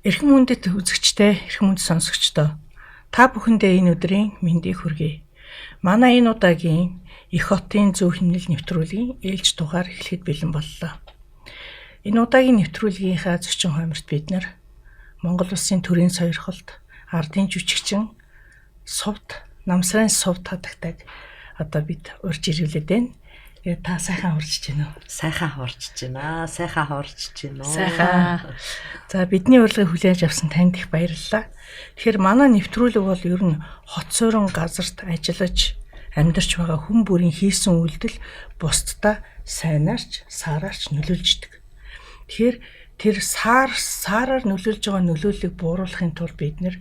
Эрхэм хүндэт үзэгчдээ, эрхэм хүндэт сонсогчдоо та бүхэндээ энэ өдрийн мэндийг хүргэе. Манай энэ удаагийн Их хотын зөв хэмнэл нэвтрүүлгийн ээлж дугаар эхлэхэд бэлэн боллоо. Энэ удаагийн нэвтрүүлгийнхаа зочин хойморт бид нар Монгол улсын төрийн сойрхолт ардын жүжигчин Сувд Намсрын Сувд хадагтайг одоо бид урьж ирүүлээд байна. Тэгээд та сайхан хурж байна уу? Сайхан хурж байна. Сайхан хурж байна уу? Сайхан. За бидний урилгыг хүлээж авсан танд их баярлалаа. Тэгэхээр манай нэвтрүүлэг бол ер нь хот суурин газарт ажиллаж амьдарч байгаа хүн бүрийн хийсэн үйлдэл бусдаа сайнаарч саараарч нөлөөлждөг. Тэгэхээр тэр саараар нөлөөлж байгаа нөлөөллийг бууруулахын тулд бид нэр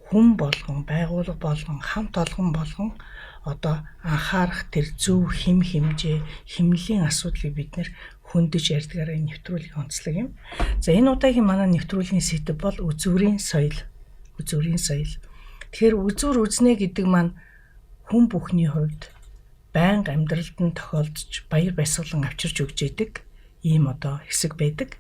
хүн болгон, байгууллага болгон, хамт олон болгон одоо анхаарах тэр зөв хэм хэмжээ, хэмнэлийн асуудлыг бид нэр хөндөж ярьдгаараа энэ нэвтрүүлгийн онцлог юм. За энэ удаагийн манай нэвтрүүлгийн сэдэв бол үзүүрийн соёл. Үзүүрийн соёл. Тэгэхээр үзүүр үзнэ гэдэг маань хүн бүхний хувьд байнга амьдралд нь тохиолдож баяр баясгалан авчирч өгч идэг ийм одоо хэсэг байдаг.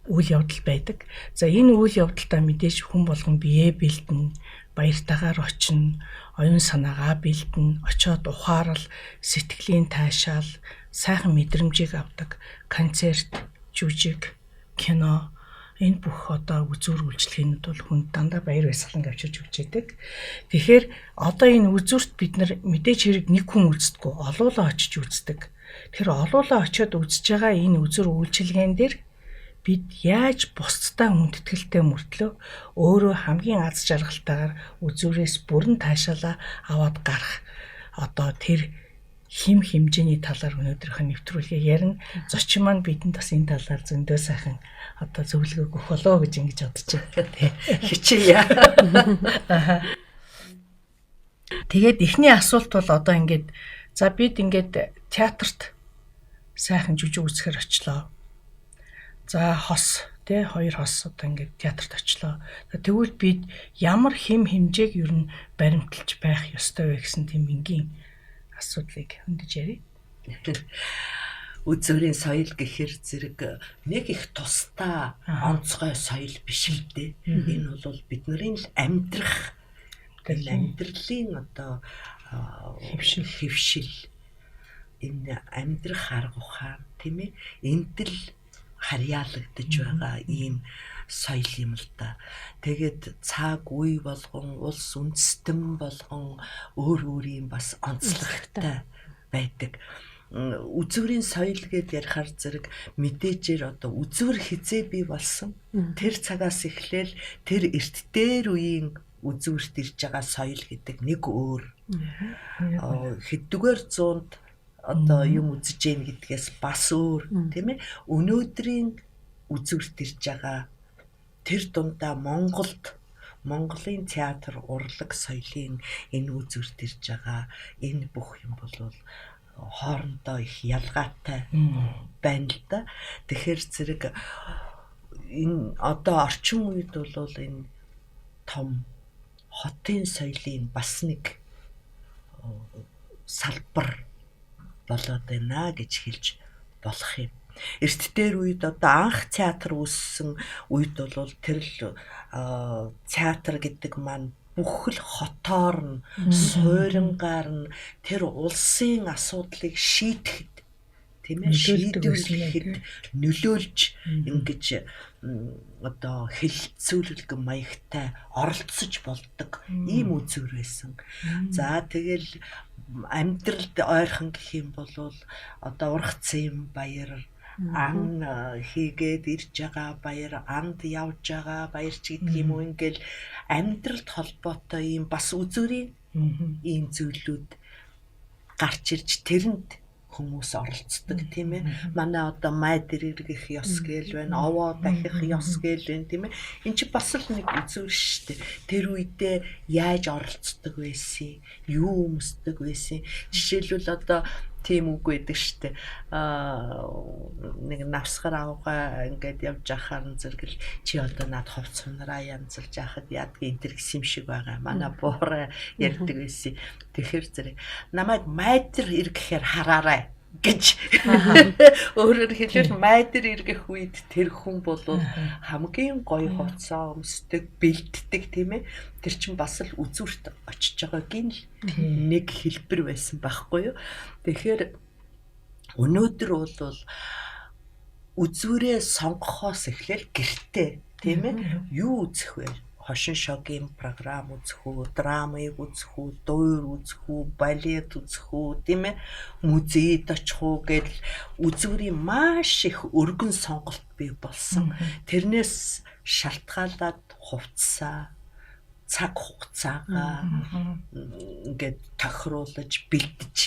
Үйл явдал байдаг. За энэ үйл явдалдаа мэдээж хүн болгон биеэ бэлдэнэ, баяртайгаар очино, оюун санаагаа бэлдэнэ, очиод ухаарал, сэтгэлийн таашаал, сайхан мэдрэмжийг авдаг, концерт, жүжиг, кино энэ бүх одоо үзүүр үйлчилгээнүүд бол хүнд дандаа баяр баясгалан авчирч өгч яадаг. Тэгэхээр одоо энэ үзүүрт бид нар мэдээж хэрэг нэг хүн үздэггүй, олуулаа очиж үздэг. Тэгэхээр олуулаа очиод үзэж байгаа энэ үзүүр үйлчилгээн дээр бид яаж бусдтай хүндэтгэлтэй мөртлөө өөрөө хамгийн аз жаргалтайгаар үзүүрээс бүрэн таашаалаа аваад гарах одоо тэр хэм хэмжээний талаар өнөөдрийнхөө нэвтрүүлгийг ярина. Зочин маань бидэнд бас энэ талаар зөндөө сайхан одоо зөвлөгөө өгөх болоо гэж ингэж бодож байна. Хичээе. Тэгээд эхний асуулт бол одоо ингээд за бид ингээд театрт сайхан жүжиг үзэхээр очлоо. За хос тий хоёр хос одоо ингээд театрт очлоо. Тэгвэл бид ямар хэм хэмжээг ер нь баримталж байх ёстой вэ гэсэн тийм энгийн асуудлыг хөндөж ярив. Үзүүрийн соёл гэхэр зэрэг нэг их тусдаа онцгой соёл биш л дээ. Энэ бол бидний л амьдрах амьдралын одоо хэвшил энэ амьдрах арга ухаан тийм ээ энд л харьяалагдаж байгаа ийм соёл юм л да. Тэгээд цаг үе болгон улс үндэстэн болгон өөр өөрийн бас онцлогтой байдаг. Үзүүрийн соёл гэд ярихаар зэрэг мэдээжээр одоо үзүүр хизээ бий болсон. Тэр цагаас эхлээл тэр эрт дээр үеийн үзүүрт ирж байгаа соёл гэдэг нэг өөр. Хэддүгээр зуунд одоо юм үзэж гин гэдгээс бас өөр тийм ээ. Өнөөдрийн үзүүрт ирж байгаа тэр дундаа Монголд Монголын театр урлаг соёлын энэ үзүүрт ирж байгаа энэ бүх юм бол хоорондоо их ялгаатай байна л да. Тэгэхээр зэрэг энэ одоо орчин үед бол энэ том хотын соёлын бас нэг салбар болоод байна гэж хэлж болох юм. Эрт дээр үед одоо анх театр үүссэн үед бол тэр л театр гэдэг маань бүх л хотоор нь суйрангаар нь тэр улсын асуудлыг шийдэхэд тийм ээ шийдвэрлэхэд нөлөөлж ингэж одоо хэлэлцүүлэг маягтай оролцож болдог ийм үзүүр байсан. За тэгэл амьдралд ойрхон гэх юм бол одоо ургацын баяр, ан хийгээд ирж байгаа баяр, анд явж байгаа баяр ч гэдэг юм уу, ингээл амьдралд холбоотой ийм бас үзүүрийн ийм зүйлүүд гарч ирж тэрэнд хүмүүс оролцдог тийм ээ. Манай одоо май дэргэх ёс гээл байна, овоо дахих ёс гээл байна тийм ээ. Энд чи бас л нэг үзүүр шүү дээ. Тэр үедээ яаж оролцдог байсан, юу өмсдөг байсан. Жишээлбэл одоо тийм үг байдаг шүү дээ. Нэг навсгар авгаа ингээд явж ахаар нь зэрэгэл чи одоо над хувц сунараа янзалж яхад яадгийн энэ төр гэсэн юм шиг байгаа. Манай буурай ярьдаг байсан. Тэгэхээр зэрэг намайг майдэр эргэхээр хараарай. гэж өөрөөр хэлбэл май дээр эргэх үед тэр хүн бол хамгийн гоё хувцас өмсдөг, бэлддэг, тийм ээ. Тэр чинь бас л үзүүрт очиж байгаагийн л нэг хэлбэр байсан байхгүй юу. Тэгэхээр өнөөдөр бол үзүүрээ сонгохоос эхлээл гэртээ, тийм ээ, юу үзэх вэ? Хошин шогийн програм үзэх үү, драмыг үзэх үү, дуур үзэх үү, балет үзэх үү, тийм ээ, музейд очих уу гэдэл үзүүрийн маш их өргөн сонголт бий болсон. Тэрнээс шалтгаалаад хувцсаа, цаг хугацаагаа ингээд тохируулж бэлдэж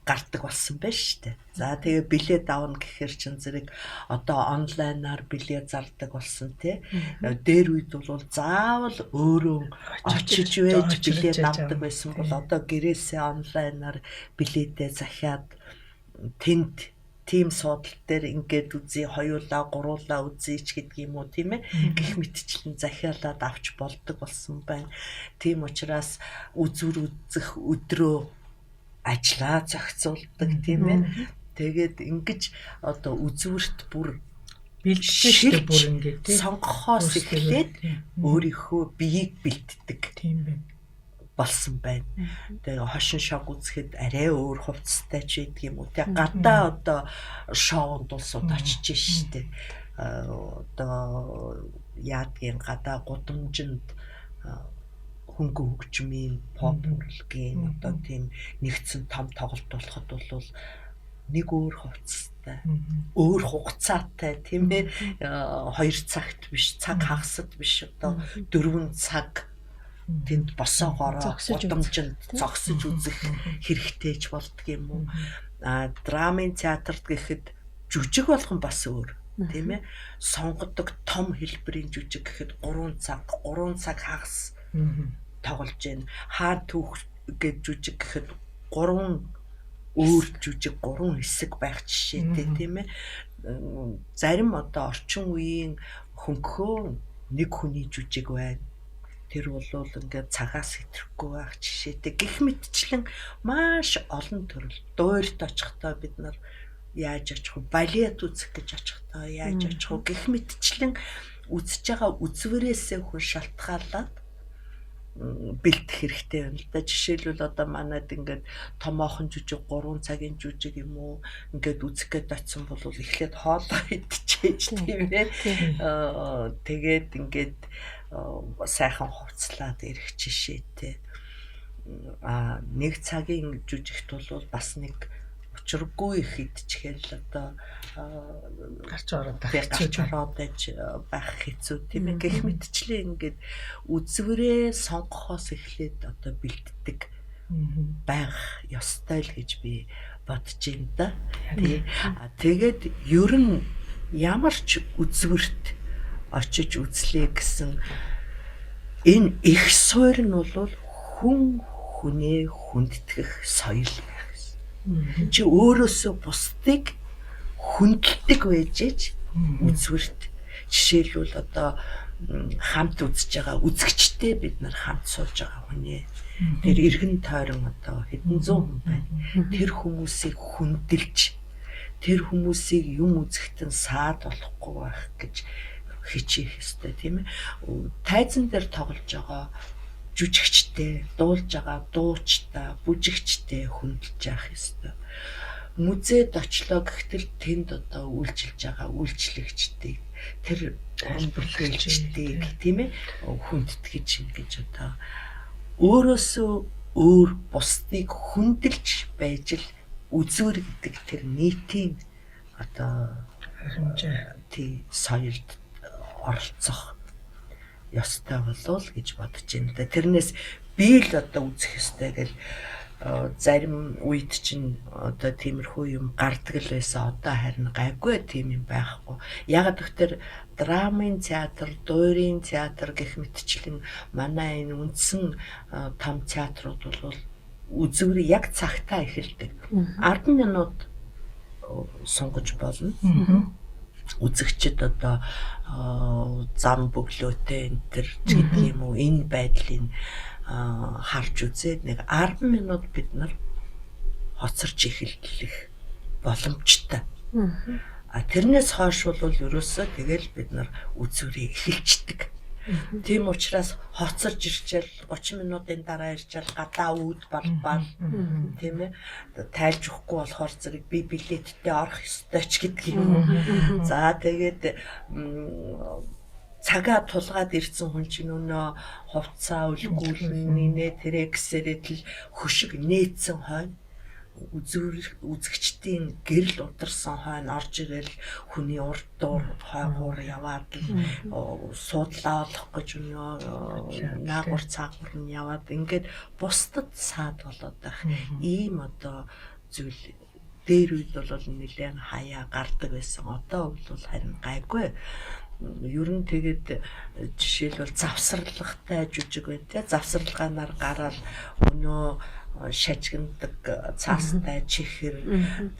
гардаг болсон байна шүү дээ. За тэгээ билет авна гэхээр чин зэрэг одоо онлайнаар билет зардаг болсон, тий. Дээр үед бол заавал өөрөө очиж байж билет авдаг байсан бол одоо гэрээсээ онлайнаар билетээ захиад тэнд тим суудал дээр ингээд үзье, хоёулаа, гуруулаа үзье ч гэдэг юм уу, тийм ээ. Гэх мэтчлэн захиалаад авч болдог болсон байна. Тийм учраас үзүр үзэх өдрөө ажлаа зохицуулдаг, тийм ээ. Тэгээд ингэж одоо үзүүрт бүр бэлдэж бүр ингээд тийм сонгохоос эхлээд өөрийнхөө биеийг бэлддэг. Тийм байна. Болсон байна. Тэгээ хошин шог үзэхэд арай өөр хувцастай ч байдаг юм уу. Тэгээ гадаа одоо шоунд улсууд очиж штэ. Одоо яадгийн гадаа гудамжинд хөнгө хөгжмийн, поп урлагийн одоо тийм нэгдсэн том тоглолт болоход бол нэг өөр хувцастай, өөр хугацаатай, тийм ээ, 2 цагт биш, цаг хагасд биш, одоо 4 цаг тэнд босоогоороо гудамжинд зогсож үзэх хэрэгтэй ч болдго юм уу. А драмын театрт гэхэд жүжиг болгон бас өөр, тийм ээ, сонгодог том хэлбэрийн жүжиг гэхэд 3 цаг, 3 цаг хагас тоглож байна. Хаан түүх гэж жүжиг гэхэд 3 өөр жүжиг, 3 хэсэг байх жишээтэй, тийм ээ. Зарим одоо орчин үеийн хөнгөхөө нэг хүний жүжиг байна. Тэр бол ингээд цагаас хэтрэхгүй байх жишээтэй. Гэх мэтчлэн маш олон төрөл. Дуурьт очихдоо бид нар яаж очих вэ? Балет үзэх гэж очихдоо яаж очих вэ? Гэх мэтчлэн үзэж байгаа үзвэрээсээ хүн шалтгаалаад бэлдэх хэрэгтэй байна л да. Жишээлбэл одоо манад ингээд томоохон жүжиг, 3 цагийн жүжиг юм уу ингээд үзэх гээд очисон бол эхлээд хоолоо идчихээж, тийм ээ. Тэгээд ингээд сайхан хувцлаад ирэх жишээтэй. А нэг цагийн жүжигт бол бас нэг учиргүй их идчихэл одоо гарч ороод байх байх хэцүү, тийм ээ. Гэх мэтчлэн ингээд үзвэрээ сонгохоос эхлээд одоо бэлддэг байх ёстой л гэж би бодож байна да. Тий. Тэгээд ер нь ямар ч үзвэрт очиж үзлээ гэсэн энэ их суурь нь бол хүн хүнээ хүндэтгэх соёл байх. Чи өөрөөсөө бусдыг хүндэлдэг байж ээж үзвэрт. Жишээлбэл одоо хамт үзэж байгаа үзэгчтэй бид нар хамт сууж байгаа хүнээ. Тэр эргэн тойрон одоо хэдэн зуун хүн байна. Тэр хүмүүсийг хүндэлж, тэр хүмүүсийг юм үзэхтэн саад болохгүй байх гэж хичээх ёстой, тийм ээ. Тайзан дээр тоглож байгаа жүжигчтэй, дуулж байгаа дуучтай, бүжигчтэй хүндэлж явах ёстой. Музейд очлоо гэхтэл тэнд одоо үйлчилж байгаа үйлчлэгчдийг, тэр бүртгүүлэгчдийг, тийм ээ, хүндэтгэж ингэж одоо өөрөөсөө өөр бусдыг хүндэлж байж л үзүүр гэдэг тэр нийтийн одоо хэмжээ тий соёлд оролцох ёстой болов уу гэж бодож байна. Тэрнээс би л одоо үзэх ёстой гэл зарим үед чинь одоо тиймэрхүү юм гардаг л байсан. Одоо харин гайгүй тийм юм байхгүй. Яг тэгэхээр драмын театр, дуурийн театр гэх мэтчлэн манай энэ үндсэн том театрууд бол үзүүр яг цагтаа эхэлдэг. 10 минут сунгаж болно. Үзэгчид одоо зам бөглөөтэй энэ төр ч гэдэг юм уу, энэ байдлыг харж үзээд нэг 10 минут бид нар хоцорч эхэллэх боломжтой. А тэрнээс хойш бол ерөөсөө тэгэл бид нар үзүүрээ эхэлждэг. Тийм учраас хоцорж ирчээл 30 минутын дараа ирчээл гадаа үүд балбаал, тийм ээ, тайлж өгөхгүй болохоор зэрэг би билеттэй орох ёстой ч гэдэг юм. За тэгээд цагаа тулгаад ирсэн хүн чинь өнөө хувцаа үлгүүлэн нэ тэрэ гэсээрээ тэл хөшиг нээцэн хойно үзэгчдийн гэрэл ударсан хойно орж ирэл хүний урд дуур хойгуур яваад л суудлаа олох гэж өнөө наагур цаагуур нь яваад ингээд бусдад саад болоод байх ийм одоо зүйл дээр үед бол нэлээд хаяа гардаг байсан. Одоо бол харин гайгүй. Ер нь тэгээд жишээлбэл завсарлагатай жүжиг байна те, завсарлагаанаар гараад өнөө шажигнадаг цаастай чихэр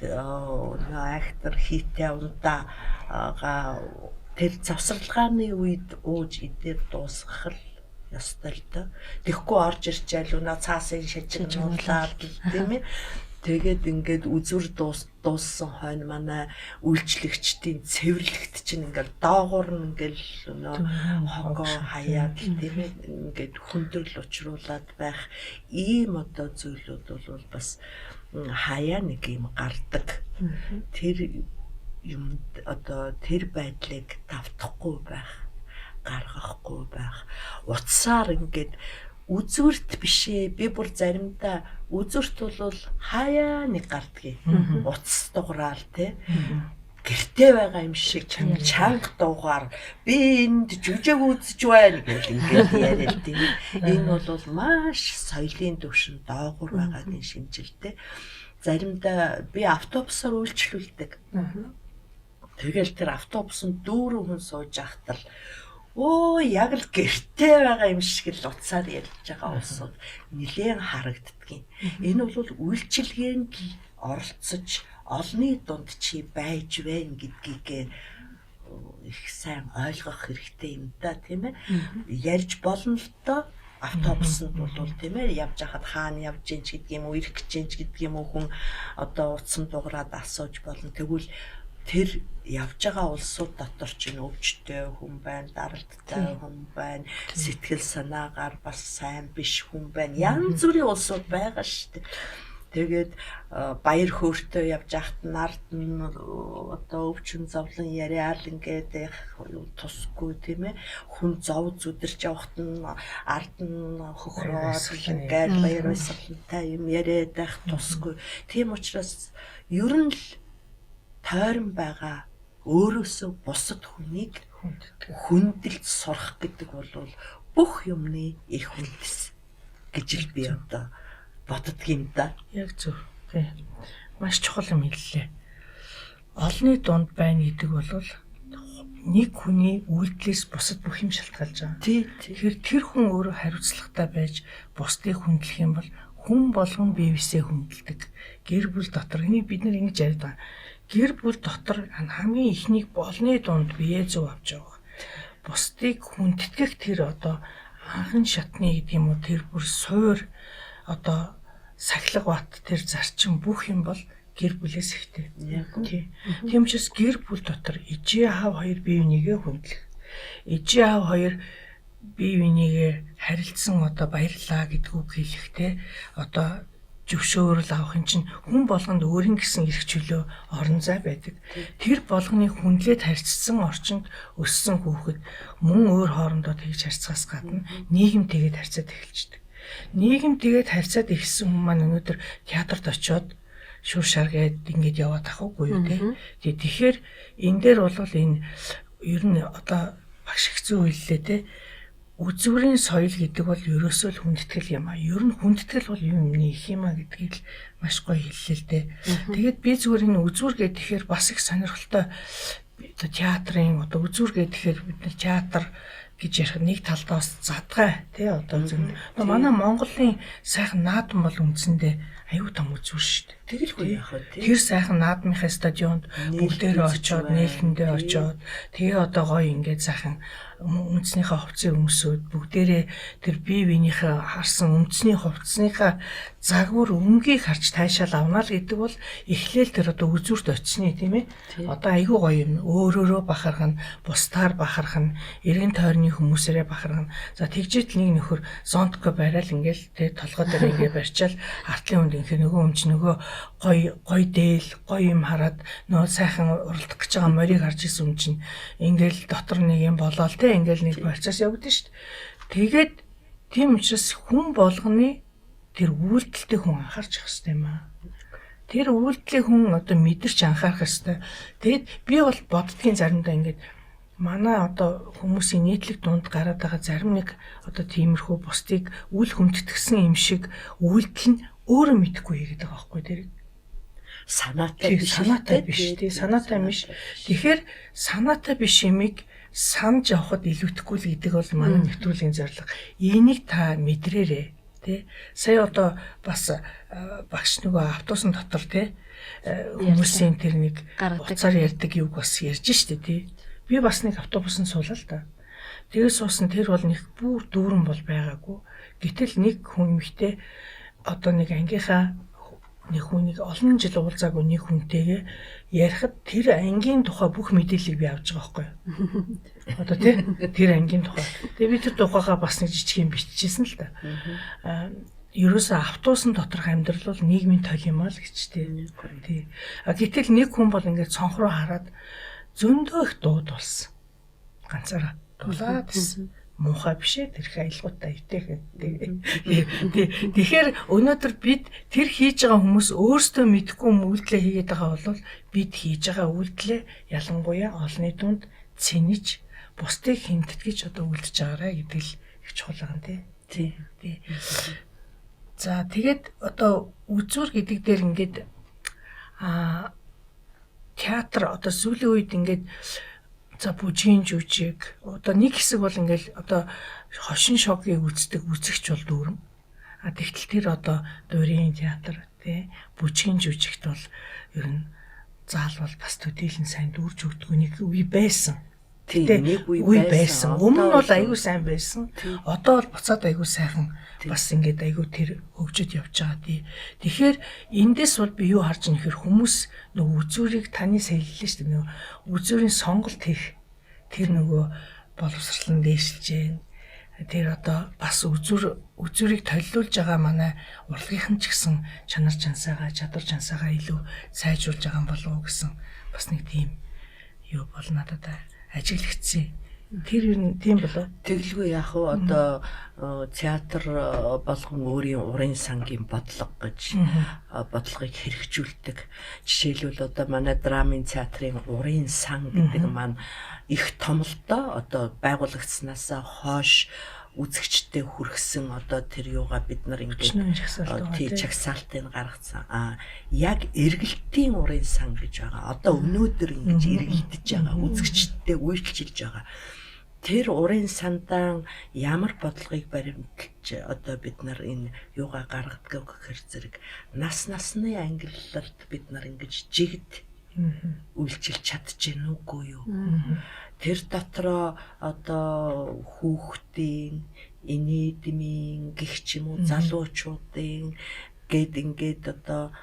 өнөө актер хийтэй ундаага тэр завсарлагааны үед ууж идээд дуусгах л ёстой л доо. Тэгэхгүй орж ирчээл өнөө цаасын шажигнуулаад тийм ээ. Тэгээд ингээд үзүр дууссан хойно манай үйлчлэгчдийн цэвэрлэгт чинь ингээд доогуур нь ингээд өнөө хогоо хаяад тийм ээ ингээд хүндрэл учруулад байх ийм одоо зүйлүүд бол бас хаяа нэг юм гардаг. Тэр юм одоо тэр байдлыг давтахгүй байх, гаргахгүй байх. Утсаар ингээд үзүүрт биш ээ. Би бүр заримдаа үзүүрт бол хаяа нэг гардгийг. Утас дуграал те. Гэртээ байгаа юм шиг чанга дуугаар би энд жүжиг үзэж байна гэл ингээд яриад тийм. Энэ бол маш соёлын түвшин доогуур байгаагийн шинжилтэй. Заримдаа би автобусаар үйлчлүүлдэг. Тэгэл тэр автобусанд 4 хүн сууж байхад л өө яг л гэртээ байгаа юм шиг л утсаар ярьж байгаа улсууд нэлээн харагддгийн. Энэ бол үйлчилгээнд оролцож олонний дунд чи байж байна гэдгийг их сайн ойлгох хэрэгтэй юм да, тийм ээ. Ярьж болно л доо. Автобусанд бол тийм ээ явж хахад хаана явж гин ч гэдэг юм уу, ирэх гэж гин ч гэдэг юм уу, хүн одоо утсан дугаараад асууж болно. Тэгвэл тэр явж байгаа улсууд дотор чинь өвчтэй хүн байна, даралттай хүн байна, сэтгэл санаагаар бас сайн биш хүн байна. Янз бүрийн улсууд байгаа шүү дээ. Тэгээд баяр хөөртэй явж байхад нард нь одоо өвчин зовлон яриад ингээд тусгүй тийм ээ. Хүн зов зүдэрч явахад нь ард нь хөхрөөд ингээд баяр баясгалантай юм яриад байх тусгүй. Тийм учраас ер нь л тойрон байгаа өөрөөсөө бусад хүнийг хүндэлж сурах гэдэг бол бүх юмны их үндэс гэж л би одоо боддөг юм да. Яг зөв. Тий. Маш чухал юм хэллээ. Олонний дунд байна гэдэг бол нэг хүний үйлдэлээс бусад бүх юм шалтгаалж байгаа. Тий. Тэгэхээр тэр хүн өөрөө хариуцлагатай байж бусдыг хүндлэх юм бол хүн болгон биевээсээ хүндэлдэг. Гэр бүл дотор энийг бид нар ингэж яриад байгаа. Гэр бүл дотор хамгийн ихнийг болны дунд бие зөв авч явах. Бусдыг хүндэтгэх тэр одоо анхан шатны гэдэг юм уу, тэр бүр суур одоо сахилга бат тэр зарчим бүх юм бол гэр бүлээс ихтэй. Тий. Тийм учраас гэр бүл дотор ижээ хав хоёр бие бинийгээ хүндлэх. Ижээ хав хоёр бие бинийгээ харилцсан одоо баярлаа гэдэг үг хэлэхдээ одоо зөвшөөрөл авахын чинь хүн болгонд өөрийн гэсэн эрх чөлөө орон зай байдаг. Тэр болгоныг хүндлээд харьцсан орчинд өссөн хүүхэд мөн өөр хоорондоо тэгж харьцахаас гадна нийгэм тэгээд харьцаад эхэлждэг. Нийгэм тэгээд харьцаад эхэлсэн хүн маань өнөөдөр театрт очиод шүр шар гээд ингээд яваад ах уугүй юу те. Тэгэхээр энэ дээр бол энэ ер нь одоо багш их зүй хэллээ те. Үзүүрийн соёл гэдэг бол ерөөсөө л хүндэтгэл юм а. Ер нь хүндэтгэл бол юм их юм а гэдгийг л маш гоё хэллээ л дээ. Тэгээд би зүгээр энэ үзүүр гэхээр бас их сонирхолтой одоо театрын одоо үзүүр гэхээр бид нар театр гэж ярих нэг талдаа бас задгай тий одоо зөв. Манай Монголын сайхан наадам бол үндсэндээ аюу том үзүүр шүү дээ. Тэгэлгүй яах вэ? Тэр сайхан наадмынхаа стадионд бүгдээрээ очиод, нээлтэндээ очиод, тэгээ одоо гоё ингээд сайхан үндснийхээ хувцсыг өмсөөд, бүгдээрээ тэр бие биенийхээ харсан үндсний хувцсныхаа загвар өнгийг харж таашаал авна л гэдэг бол эхлээл тэр одоо үзүүрт очисны, тийм ээ. Одоо айгүй гоё юм. Өөрөөрөө бахархна, бусдаар бахархна, эргэн тойрны хүмүүсээрээ бахархна. За, тэгжээт нэг нөхөр зонтко барайл ингээл тэ толгой дээр ингээ барьчаал артлын хүнд ингээ нөгөө хүн чинь нөгөө гоё гоё дээл, гоё юм хараад, нөгөө сайхан уралдах гэж байгаа морийг харж исэн хүн чинь ингээл дотор нэг юм болоол тэ ингээл нэг процесс явагдана шүү дээ. Тэгээд тийм учраас хүн болгоны тэр үйлдэлтэй хүн анхаарч явах хэрэгтэй юм аа. Тэр үйлдэлийг хүн одоо мэдэрч анхаарах хэрэгтэй. Тэгэд би бол боддгийн заримдаа ингээд манай одоо хүмүүсийн нийтлэг дунд гараад байгаа зарим нэг одоо тиймэрхүү бусдыг үл хүндэтгсэн юм шиг үйлдэл нь өөрөө мэдэхгүй хийгээд байгаа байхгүй, тэр санаатай биш, санаатай биш, тий, санаатай биш. Тэгэхээр санаатай биш юмыг санаж явахад илүүтэхгүй л гэдэг бол манай нэвтрүүлгийн зорилго. Энийг та мэдрээрээ, тий. Сая одоо бас багш нөгөө автобусын дотор, тий, хүмүүсийн тэр нэг утсаар ярьдаг юг бас ярьж штэ, тий. Би бас нэг автобусанд суулаа л да. Тэгээ суусан, тэр бол нэг бүр дүүрэн бол байгаагүй. Гэтэл нэг хүн эмэгтэй одоо нэг ангийнхаа нэг хүнийг, олон жил уулзаагүй нэг хүнтэйгээ ярихад тэр ангийн тухай бүх мэдээллийг би авч байгаа байхгүй юу? Одоо тий, тэр ангийн тухай. Тэгээ би тэр тухайгаа бас нэг жижиг юм биччихсэн л та. Аа, ерөөсөө автобусын доторх амьдрал бол нийгмийн тойл юм аа л гэж, тий. Тий. А гэтэл нэг хүн бол ингээд цонх руу хараад зөндөө их дууд болсон. Ганцаараа дуулаад байсан. Муухай биш ээ, тэрх аялгуудаа эвтэйхэн. Тэгэхээр өнөөдөр бид тэр хийж байгаа хүмүүс өөрсдөө мэдэхгүй үйлдэлээ хийгээд байгаа бол бид хийж байгаа үйлдэлээ ялангуяа олонний дунд цэнэж, бусдыг хэмтгэж одоо үйлдэж байгаарай гэдэг л их чухал байгаа юм, тий. Тий. За, тэгээд одоо үзүүр гэдэг дээр ингээд театр одоо сүүлийн үед ингээд, за, бүжгийн жүжиг, одоо нэг хэсэг бол ингээл одоо хошин шогийг үздэг үзэгч бол дүүрэн. А тэгтэл тэр одоо дуурийн театр, тий, бүжгийн жүжигт бол ер нь заал бол бас төдийлөн сайн дүүрж өгдөг нэг үе байсан. Гэтэ нэг үе байсан. Өмнө нь бол аягүй сайн байсан. Одоо бол буцаад аягүй сайхан бас ингээд аягүй тэр хөгжөд явж байгаа, тий. Тэгэхээр эндээс бол би юу харж байгаа нэхэр хүмүүс нөгөө үзүүрийг, таны сая хэллээ шүү дээ, нөгөө үзүүрийн сонголт хийх тэр нөгөө боловсрол нь дээшилж байна. Тэр одоо бас үзүүрийг толиулж байгаа манай урлагийнхан ч гэсэн чанар чансаагаа, чадвар чансаагаа илүү сайжруулж байгаа юм болов уу гэсэн бас нэг тийм юу бол надад ажиглагдсан. Тэр юу нь тийм болов? Тэгэлгүй яах вэ? Одоо театр болгон өөрийн урын сангийн бодлого гэж бодлогыг хэрэгжүүлдэг. Жишээлбэл, одоо манай драмын театрын урын сан гэдэг маань их томлолтой, одоо байгуулагдсанаас хойш үзэгчдэд хүргэсэн одоо тэр юугаа бид нар ингээд тий, чагсаалтыг гаргацсан. А яг эргэлтийн урын сан гэж байгаа. Одоо өнөөдөр ингэж эргэлдэж байгаа, үзэгчдэд үйлчилж байгаа. Тэр урын сандаа ямар бодлогыг баримталж одоо бид нар энэ юугаа гаргадаг гэхэр зэрэг нас насны ангиллалд бид нар ингэж жигд үйлчилж чадж гэнэ үгүй юу? Тэр дотроо одоо хүүхдийн, инээдмийн гих ч юм уу, залуучуудын гэд ингээд одоо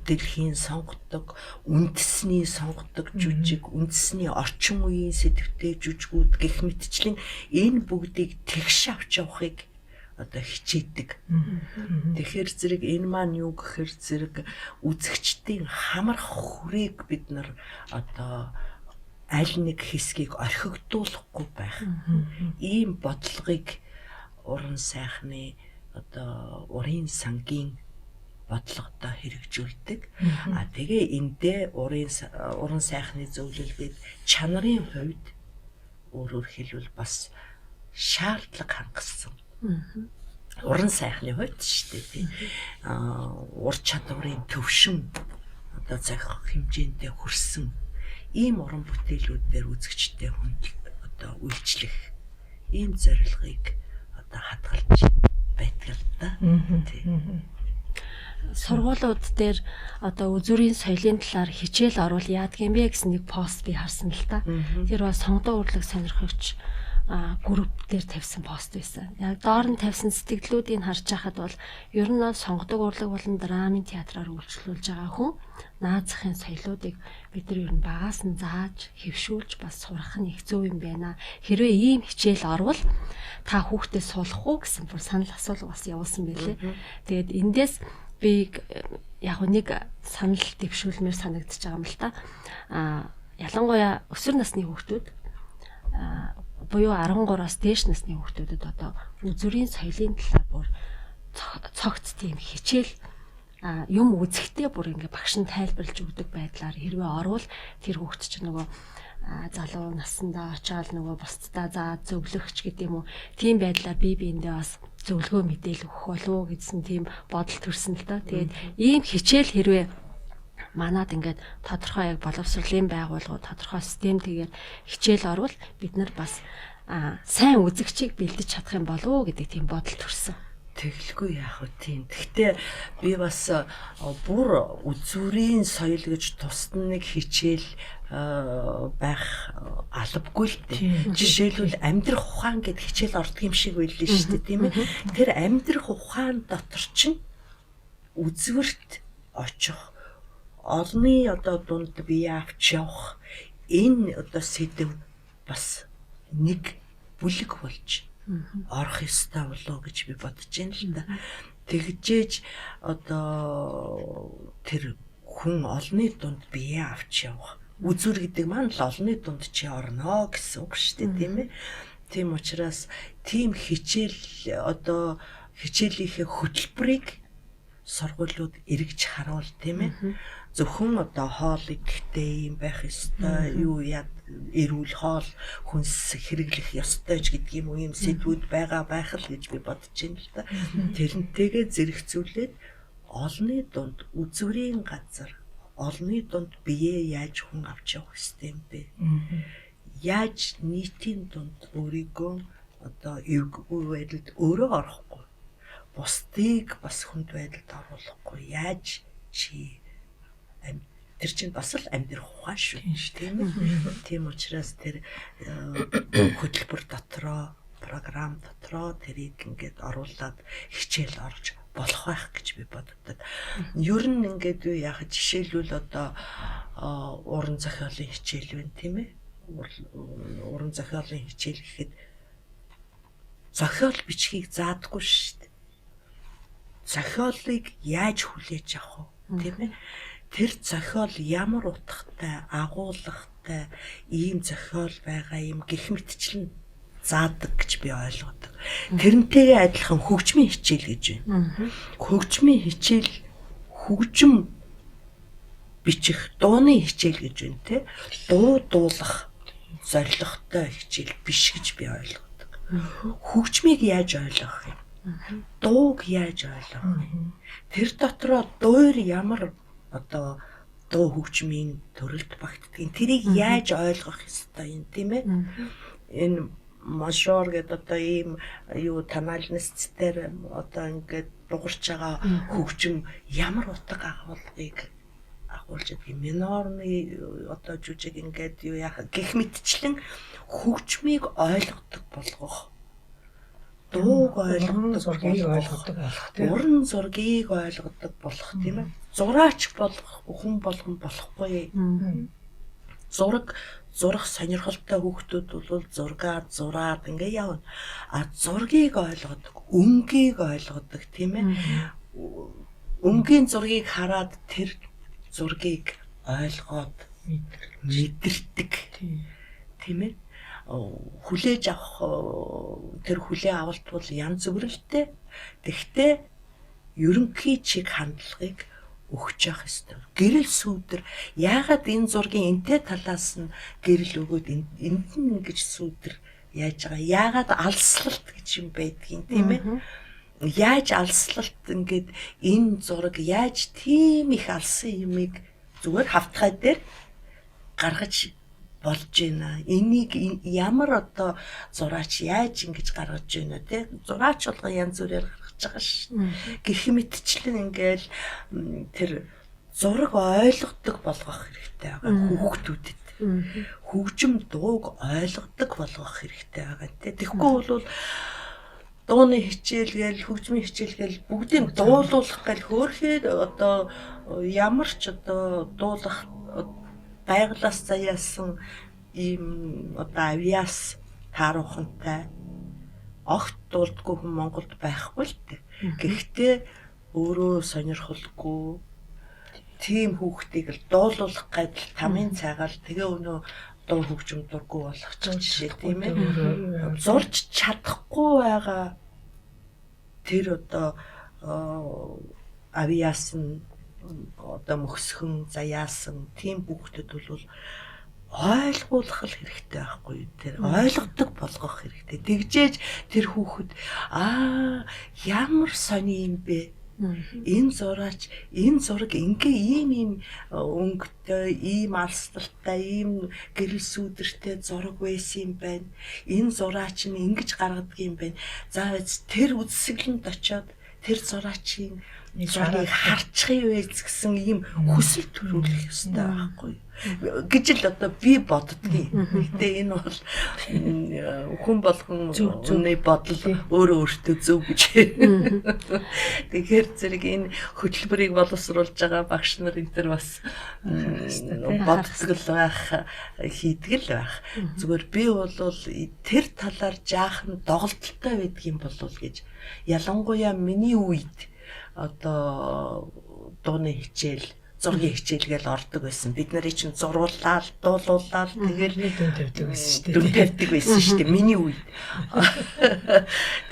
дэлхийн сонгодог, үндэсний сонгодог жүжиг, үндэсний орчин үеийн сэдвтэй жүжигүүд гэх мэтчлэн энэ бүгдийг тэгш авч явахыг одоо хичээдэг. Тэгэхээр зэрэг энэ маань юу гэхэр зэрэг үзэгчдийн хамрах хүрээг бид нар одоо аль нэг хэсгийг орхигдуулахгүй байх. Ийм бодлогыг уран сайхны одоо урын сангийн бодлогодоо хэрэгжүүлдэг. А тэгээ эндээ уран сайхны зөвлөл бид чанарын хувьд, өөрөөр хэлбэл, бас шаардлага хангасан. Уран сайхны хувьд шүү дээ, тий. А ур чадварын төвшин одоо захих хэмжээндээ хүрсэн ийм уран бүтээлүүдээр үзэгчтэй хүнд одоо үйлчлэх ийм зорилгыг одоо хадгалж байдаг л да. Тий. Сургуулиуд дээр одоо үзүүрийн соёлын талаар хичээл оруул яадаг юм бэ гэсэн нэг пост би харсан л та. Тэр бол сонгодон урлаг сонирхогч групп дээр тавьсан пост байсан. Яг доор нь тавьсан сэтгэлдлүүдийг харж байхад бол ер нь бол сонгодог урлаг болон драмын театраар үйлчлүүлж байгаа хүн наад захын соёлоодыг бид нар ер нь багаас нь зааж хэвшүүлж бас сурах нь их зөв юм байна. Хэрвээ ийм хичээл орвол та хүүхдээ суулгах уу гэсэн бүр санал асуулга бас явуулсан байлээ. Тэгээд эндээс би яг нэг санал дэвшүүлмээр санагдчихж байгаа юм л та. Ялангуяа өсвөр насны хүүхдүүд буюу 13-аас дээш насны хүүхдүүдэд одоо үзүүрийн соёлын талаар бүр цогц тийм хичээл юм үзэхдээ бүр ингээ багш нь тайлбарлаж өгдөг байдлаар хэрвээ орвол тэр хүүхд чинь нөгөө залуу насндаа очиад нөгөө бусдаа заа зөвлөгч гэдэг юм уу, тийм байдлаар бие биендээ бас зөвлөгөө мэдээлэл өгөх болов уу гэсэн тийм бодол төрсөн л доо. Тэгээд ийм хичээл хэрвээ манад ингээд тодорхой яг боловсролын байгууллагууд тодорхой системтэйгээр хичээл орвол бид нар бас сайн үзэгчийг бэлдэж чадах юм болов уу гэдэг тийм бодол төрсөн. Тэгэлгүй яах вэ тийм. Гэхдээ би бас бүр үзүүрийн соёл гэж тусад нэг хичээл байх албагүй л дээ. Жишээлбэл амьдрах ухаан гэд хичээл ордог юм шиг байлээ шүү дээ, тийм ээ. Тэр амьдрах ухаан дотор чинь үзвэрт очих, олонний одоо дунд бие авч явах энэ одоо сэдэв бас нэг бүлэг болж орох ёстой болоо гэж би бодож байна л да. Тэгжээж одоо тэр хүн олонний дунд бие авч явах үзүүр гэдэг маань л олонний дунд чи орно гэсэн үг шүү дээ, тийм ээ. Тийм учраас тийм хичээл одоо хичээлийнхээ хөтөлбөрийг сургуулиуд эргэж харуул, тийм ээ. Зөвхөн одоо хоол идэхтэй юм байх ёстой, юу яа эрүүл хоол хүнс хэрэглэх ёстой ч гэдэг юм уу, юм сэдвүүд байгаа байх л гэж би бодож байна л да. Тэрнтэйгээ зэрэгцүүлээд олонний дунд үзүүрийн газар, олонний дунд бие яаж хүн авч явах ёстой юм бэ? Яаж нийтийн дунд өөрийгөө одоо эвгүй байдалд өөрөө орохгүй, бусдыг бас хүнд байдалд оруулахгүй яаж чи тэр чинь бас л амьдрах ухаан шүү, тийм ээ. Тийм учраас тэр хөтөлбөр дотроо, програм дотроо тэрийг ингээд оруулаад хичээл орж болох байх гэж би боддог. Ер нь ингээд юу яах жишээлбэл одоо уран зохиолын хичээл байна, тийм ээ. Уран зохиолын хичээл гэхэд зохиол бичгийг заадаггүй шүү дээ. Зохиолыг яаж хүлээж авах вэ, тийм ээ. Тэр зохиол ямар утгатай, агуулгатай ийм зохиол байгаа юм гэх мэтчлэн заадаг гэж би ойлгодог. Тэрнтэйгээ адилхан хөгжмийн хичээл гэж байна. Хөгжмийн хичээл, хөгжим бичих, дууны хичээл гэж байна, те. Дуу дуулах зорилготой хичээл биш гэж би ойлгодог. Хөгжмийг яаж ойлгох юм? Дууг яаж ойлгох юм? Тэр дотроо дуур ямар одоо дуу хөгжмийн төрөлд багтдгийг тэрийг яаж ойлгох ёстой юм, тийм ээ. Энэ мажор гэдэг одоо ийм юу тоналность дээр одоо ингээд дуурч байгаа хөгжим ямар утга агуулгыг агуулж байдаг, минорны одоо жүжиг ингээд юу яах гэх мэтчлэн хөгжмийг ойлгодог болгох, дууг ойлгодог, зургийг ойлгодог болох, тийм уран зургийг ойлгодог болох, тийм ээ. Зураач болох хүн болгон болохгүй. Зураг зурах сонирхолтой хүүхдүүд бол зургаар зураад ингээ явна. А зургийг ойлгодог, өнгийг ойлгодог, тийм ээ. Өнгийн зургийг хараад тэр зургийг ойлгоод мэдэрдэг, тийм ээ. Хүлээж авах тэр хүлээ авалт бол янз бүрэлтэй. Тэгвэл ерөнхий чиг хандлагыг өгч явах ёстой. Гэрэл сүүдэр яагаад энэ зургийн энтэй талаас нь гэрэл өгөөд энд нь ингэж сүүдэр яаж байгаа? Яагаад алслалт гэж юм байдгийг, тийм ээ? Яаж алслалт ингээд энэ зураг яаж тийм их алсан юмыг зүгээр хавтгай дээр гаргаж болж байна. Энийг ямар одоо зураач яаж ингэж гаргаж байна те? Зураач болгон янз бүрээр гаргаж байгаа ш. Гэх мэтчлэн ингээл тэр зураг ойлгодог болгох хэрэгтэй байгаа хүүхдүүдэд. Хөгжим дууг ойлгодог болгох хэрэгтэй байгаа те. Тэгэхгүй бол дууны хичээл гээл, хөгжмийн хичээл гээл бүгдийг дуулуулах гээл хөөрхөд одоо ямар ч одоо дуулах байглаас заяасан ийм одоо авиас таарухантай огт дуулдаггүй хүн Монголд байхгүй л дээ. Гэхдээ өөрөө сонирхолгүй тийм хүүхдийг л дуулуулах гэдэл тамын цайгаал тэгээ өнөө дуу хөгжим дургүй болгочих жишээ тийм ээ. Зурж чадахгүй байгаа тэр одоо авиас нь одоо мөксгөн заяасан тийм хүүхдэд бол ойлгуулах л хэрэгтэй байхгүй юу, тэр ойлгодог болгох хэрэгтэй. Тэгжээж тэр хүүхэд аа ямар сони юм бэ? Энэ зураач, энэ зураг ингээ ийм ийм өнгөтэй, ийм алсталтай, ийм гэрэл сүүдэртэй зураг байсан юм байна. Энэ зураач нь ингэж гаргадаг юм байна. За тэр үзэсгэлэнд очиод тэр зураачийн зургийг харчих юм гэсэн ийм хүсэл төрүүлэх ёстой байхгүй гэж л одоо би боддгийн. Гэтэ энэ бол хүн болгон зөвний бодол өөрөө өөртөө зөв гэж. Тэгэхээр зэрэг энэ хөтөлбөрийг боловсруулж байгаа багш нар энэ төр бас боддог л байх, хийдэг л байх. Зүгээр би бол тэр талаар жаахан доголдолтой байдаг юм болов гэж. Ялангуяа миний үед одоо дууны хичээл, зургийн хичээл гээл ордог байсан. Бид нарыг чинь зуруулаад, дуулуулаад тэгэл дүн тавьдаг байсан шүү дээ. Дүн тавьдаг байсан шүү дээ миний үед.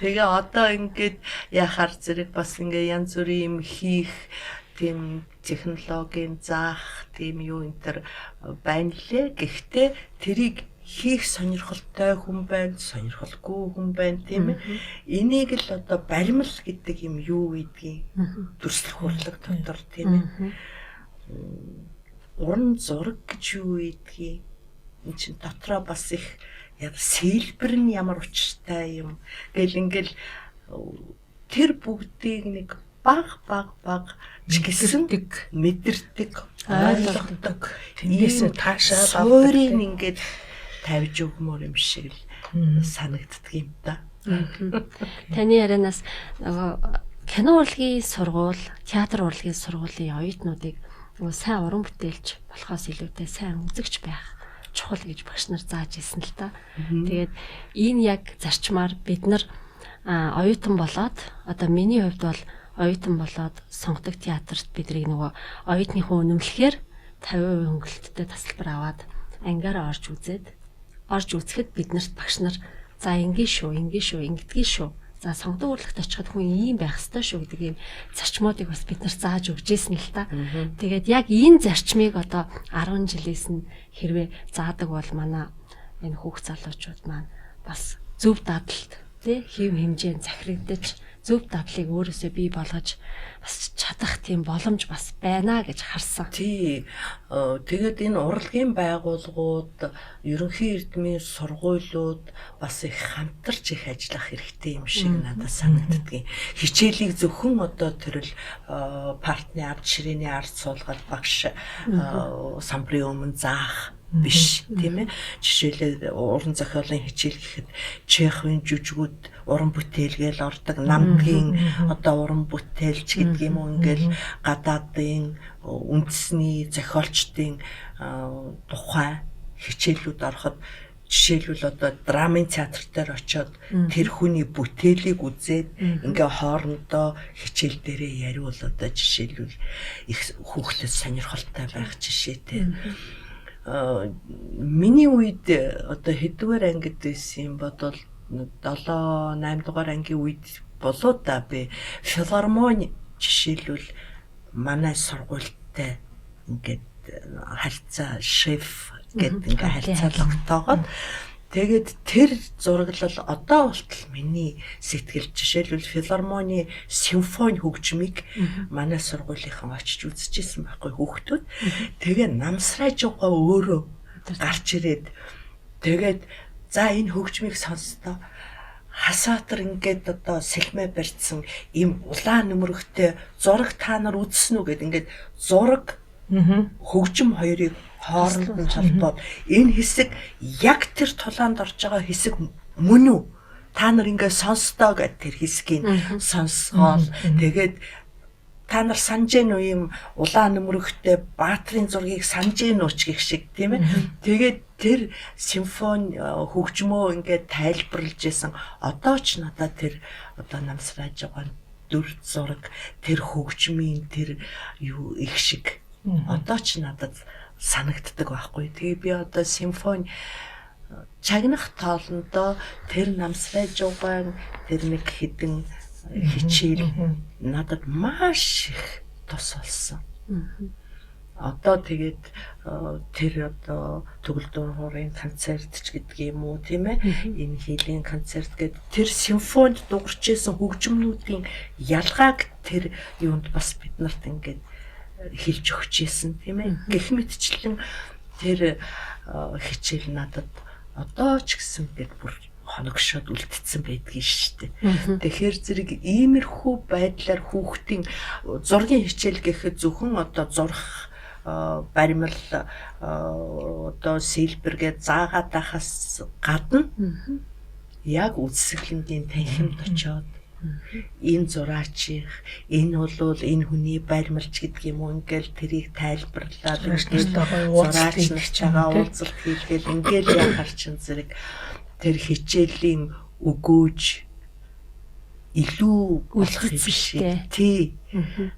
Тэгээ одоо ингээд яхаар зэрэг бас ингээ янз бүрийн юм хийх тийм технологийн заах тийм юу энэ төр байна лээ. Гэхдээ тэрийг хийх сонирхолтой хүн байна, сонирхолгүй хүн байна тийм ээ. Энийг л одоо баримл гэдэг юм юу гэдгийг дүрслэх хурлаг дотор тийм ээ. Уран зураг гэж юу гэдгийг энэ чинь дотроо бас их сэлбэр нь ямар учиртай юм гэл ингээл тэр бүгдийг нэг баг баг баг ч гэсэн мэдэрдэг, ойлгодог. Тэндээсээ таашаа суурийг ингээд тавьж өгмөр юм шиг л санагддаг юм да. Таны ярианаас нөгөө кино урлагийн сургууль, театр урлагийн сургуулийн оюутнуудыг нөгөө сайн уран бүтээлч болохоос илүүтэй сайн үзэгч байх чухал гэж багш нар зааж ирсэн л та. Тэгээд энэ яг зарчмаар бид нар оюутан болоод одоо миний хувьд бол оюутан болоод сонгодог театрт бидний нөгөө оюутныхоо үнэмлэхээр 50% хөнгөлөлттэй тасалбар аваад ангиараа орж үзээд орж үзэхэд биднэрт багш нар за ингэ шүү, ингэ шүү, ингэдгийг шүү. За сонгодог урлагт очиход хүн ийм байх ёстой шүү гэдэг ийм зарчмуудыг бас бид нар зааж өгч ирсэн л та. Тэгээд яг энэ зарчмыг одоо 10 жилээс нь хэрвээ заадаг бол манай энэ хүүхд залуучууд маань бас зөв дадалт тий хэв хэмжээнд захирагдаж зөв дадлыг өөрөөсөө бий болгож бас чадах тийм боломж бас байна гэж харсан. Тий. Тэгээд энэ урлагийн байгууллагууд, ерөнхий эрдмийн сургуулиуд бас их хамтарч их ажиллах хэрэгтэй юм шиг надад санагддгийг. Хичээлийг зөвхөн одоо тэрл партны ард ширээний ард суулгаад багш самбарын өмнө заах биш тийм ээ. Жишээлбэл уран зохиолын хичээл гэхэд Чеховын жүжигүүд уран бүтээлгээл ордог, намдгийн одоо уран бүтээлч гэдэг юм уу ингээл гадаадын үндэсний зохиолчдын тухай хичээлүүд ороход жишээлбэл одоо драмын театр дээр очиод тэр хүний бүтээлийг үзээд ингээ хоорондоо хичээл дээрээ яриул одоо жишээлбэл их хүүхдэд сонирхолтой байх жишээтэй. Миний үед одоо хэдвэр ангид байсан юм бодвол 7 8 дугаар ангийн үед болоо да би филармони жишээлбэл манай сургуультай ингээд харьцаа шеф гэдэг ингээ харьцаа тогтоогоод тэгээд тэр зураглал одоо болтол миний сэтгэл жишээлбэл филармоны симфони хөгжмийг манай сургуулийнхан очиж үзчихсэн байхгүй хүүхдүүд. Тэгээ намсраажгаа өөрөө гарч ирээд тэгээд за энэ хөгжмийг сонстоо Хасаатар ингээд одоо сэлмээ барьсан им улаан нөмрөгтэй зураг та нар үзсэн үү гэд ингээд зураг хөгжим хоёрыг хооронд нь холбоод энэ хэсэг яг тэр тулаанд орж байгаа хэсэг мөн үү? Та нар ингээд сонсдоо гэд тэр хэсгийг сонсгоол тэгээд та нар санаж гэн үү юм улаан нөмрөгтэй баатрын зургийг санаж гэн үү ч гэх шиг тийм ээ. Тэгээд тэр симфони хөгжмөө ингээд тайлбарлаж исэн. Одоо ч надад тэр одоо намсрааж байгаа дүр зураг тэр хөгжмийн тэр юу их шиг одоо ч надад санагддаг байхгүй. Тэгээ би одоо симфони чагнах тоолондоо тэр намсрааж байгаа тэр нэг хідэн хичээл надад маш их тус болсон. Одоо тэгээд тэр одоо төгөлдөр хуурын концерт ч гэдэг юм уу тийм ээ, энэ хийлийн концерт гэдэг тэр симфонд дуурч исэн хөгжмнүүдийн ялгааг тэр юунд бас бид нарт ингээд хэлж өгч исэн тийм ээ. Гэх мэтчлэн тэр хичээл надад одоо ч гэсэн ингээд бүр хоногшоод үлдсэн байдгийг шүү дээ. Тэгэхээр зэрэг иймэрхүү байдлаар хүүхдийн зургийн хичээл гэхэд зөвхөн одоо зурх баримл одоо сэлбэргээ заагаад байхаас гадна яг үзэсгэлэнгийн танхимд очиод энэ зураачих, энэ бол энэ хүний баримлч гэдэг юм уу, ингээл тэрийг тайлбарлаад ингээл зураач нарчаага уулзалт хийлгээл ингээл яхаар чин зэрэг тэр хичээлийн өгөөж илүү болох юм шиг тий.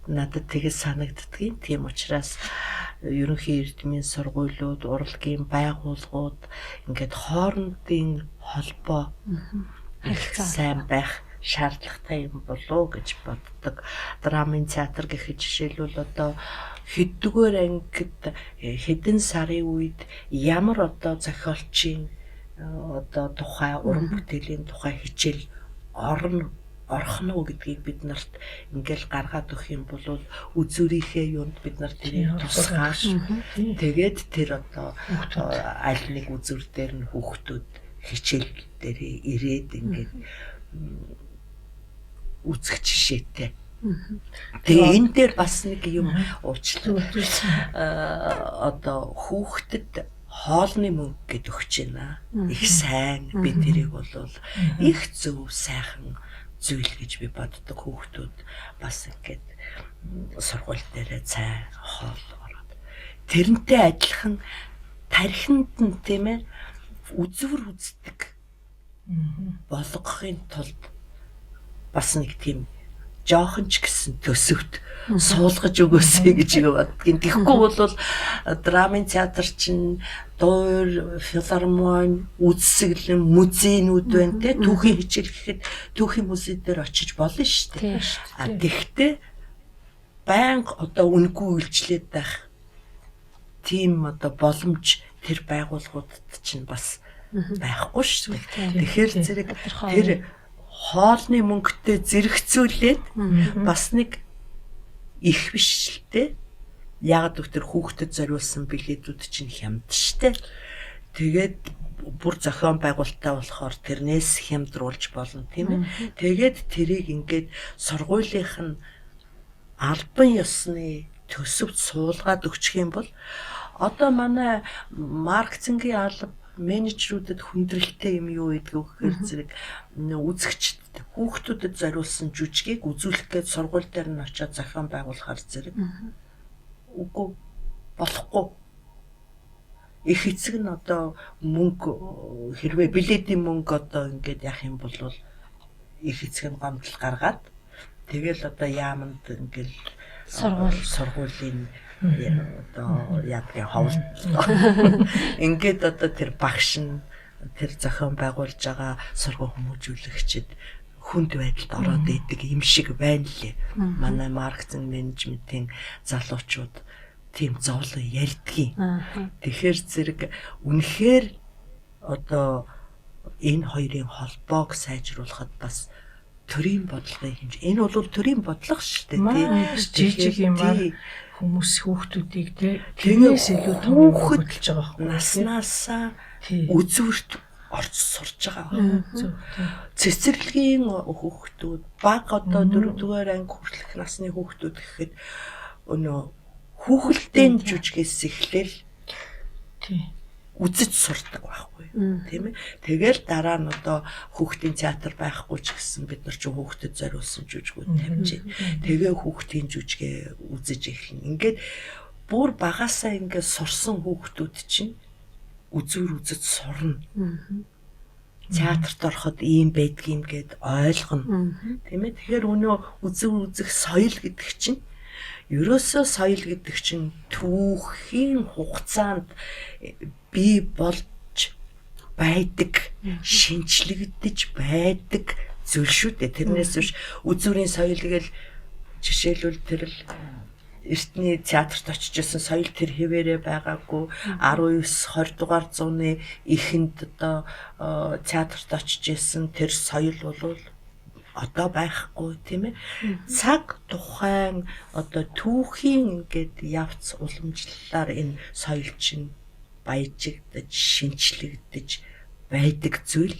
Надад тэгэж санагддгийн. Тийм учраас ерөнхий эрдмийн сургуулиуд, урлагийн байгууллагууд ингээд хоорондын холбоо их сайн байх шаардлагатай юм болов гэж боддог. Драмын театр гэхэд жишээлбэл одоо хэддүгээр ангид хэдэн сарын үед ямар одоо зохиолчийн одоо тухай, уран бүтээлийн тухай хичээл орох нь уу гэдгийг бид нарт ингээл гаргаад өгөх юм бол үзүүрийнхээ юунд бид нар тэрийг тусгааш. Тэгээд тэр одоо аль нэг үзүүр дээр нь хүүхдүүд хичээл дээр ирээд ингээд үзэх жишээтэй. Тэгээ энэ дээр бас нэг юм уучлал. Одоо хүүхдэд хоолны мөнгө гэд өгч байна. Их сайн би тэрийг бол их зөв сайхан зүйл гэж би боддог. Хүүхдүүд бас ингээд сургууль дээрээ цай хоол ороод тэрнтэй адилхан тархинд нь тийм ээ үзвэр үздэг болгохын тулд бас нэг тийм жоохон ч гэсэн төсөвт суулгаж өгөөсэй гэж боддгийн. Тэгэхгүй бол драмын театр чинь дуур, филармони, үзэсгэлэн, музейнүүд байна те. Түүхийн хичээл гэхэд түүхийн музей дээр очиж болно шүү дээ. А тэгтээ байнга одоо үнэгүй үйлчлээд байх тийм одоо боломж тэр байгууллагуудад чинь бас байхгүй шүү дээ. Тэгэхээр зэрэг тэр хоолны мөнгөтэй зэрэгцүүлээд бас нэг их биш л дээ. Яг л тэр хүүхдэд зориулсан билетүүд чинь хямд штэ. Тэгээд бүр зохион байгуулалтаа болохоор тэрнээс хямдруулж болно тийм ээ. Тэгээд тэрийг ингээд сургуулийнх нь албан ёсны төсөвт суулгаад өгчих юм бол одоо манай маркетингийн алба менежерүүдэд хүндрэлтэй юм юу гэдэг вэ гэхээр зэрэг үзэгчд хүүхдүүдэд зориулсан жүжигийг үзүүлэх гээд сургууль дээр нь очиод зохион байгуулахаар зэрэг үгүй болохгүй. Их эцэг нь одоо мөнгө хэрвээ билетийн мөнгө одоо ингээд яах юм бол их эцэг нь гомдол гаргаад тэгэл одоо яаманд ингээл сургуулийн одоо яадгийн ховлт. Ингээд одоо тэр багш нь тэр зохион байгуулж байгаа сургууль хүмүүжүүлэгчид хүнд байдалд ороод идэг юм шиг байна лээ. Манай маркетинг менежментийн залуучууд тийм зовлон ярьдгийн. Тэгэхээр зэрэг үнэхээр одоо энэ хоёрын холбоог сайжруулахад бас төрийн бодлогын хэмжээ. Энэ бол төрийн бодлого шүү дээ, тий. Жижиг юмар хүмүүс хүүхдүүдийг тий тэрнээс илүү том хөдөлж байгаа байхгүй. Наснаасаа үзүүрт орж сурж байгаа. Цэцэрлэгийн хүүхдүүд бага одоо 4-р анги хүртэлх насны хүүхдүүд гэхэд өнөө хүүхэлдэйн жүжигээс эхлээл үзэж сурдаг байхгүй тийм ээ. Тэгэл дараа нь одоо хүүхдийн театр байхгүй ч гэсэн бид нар ч хүүхдэд зориулсан жүжигүүд тавьж байна. Тэгээ хүүхдийн жүжигээ үзэж эхэлнэ. Ингээд бүр багасаа ингээд сурсан хүүхдүүд чинь үзүүр үзэж сурна. Театрт ороход ийм байдгийм гэд ойлгоно. Тийм ээ. Тэгэхээр өнөө үзүүр үзэх соёл гэдэг чинь ерөөсөө соёл гэдэг чинь түүхийн хугацаанд бий болж байдаг, шинчлэгдэж байдаг зүйл шүү дээ. Тэрнээс биш үзүүрийн соёл гээл жишээлбэл тэр л эртний театрт очиж исэн соёл тэр хэвээрээ байгаагүй. 19 20 дугаар зууны эхэнд одоо театрт очиж исэн тэр соёл бол одоо байхгүй тийм ээ. Цаг тухайн одоо түүхийн ингээд явц уламжлалаар энэ соёл чинь баяжигдаж, шинчлэгдэж байдаг зүйл.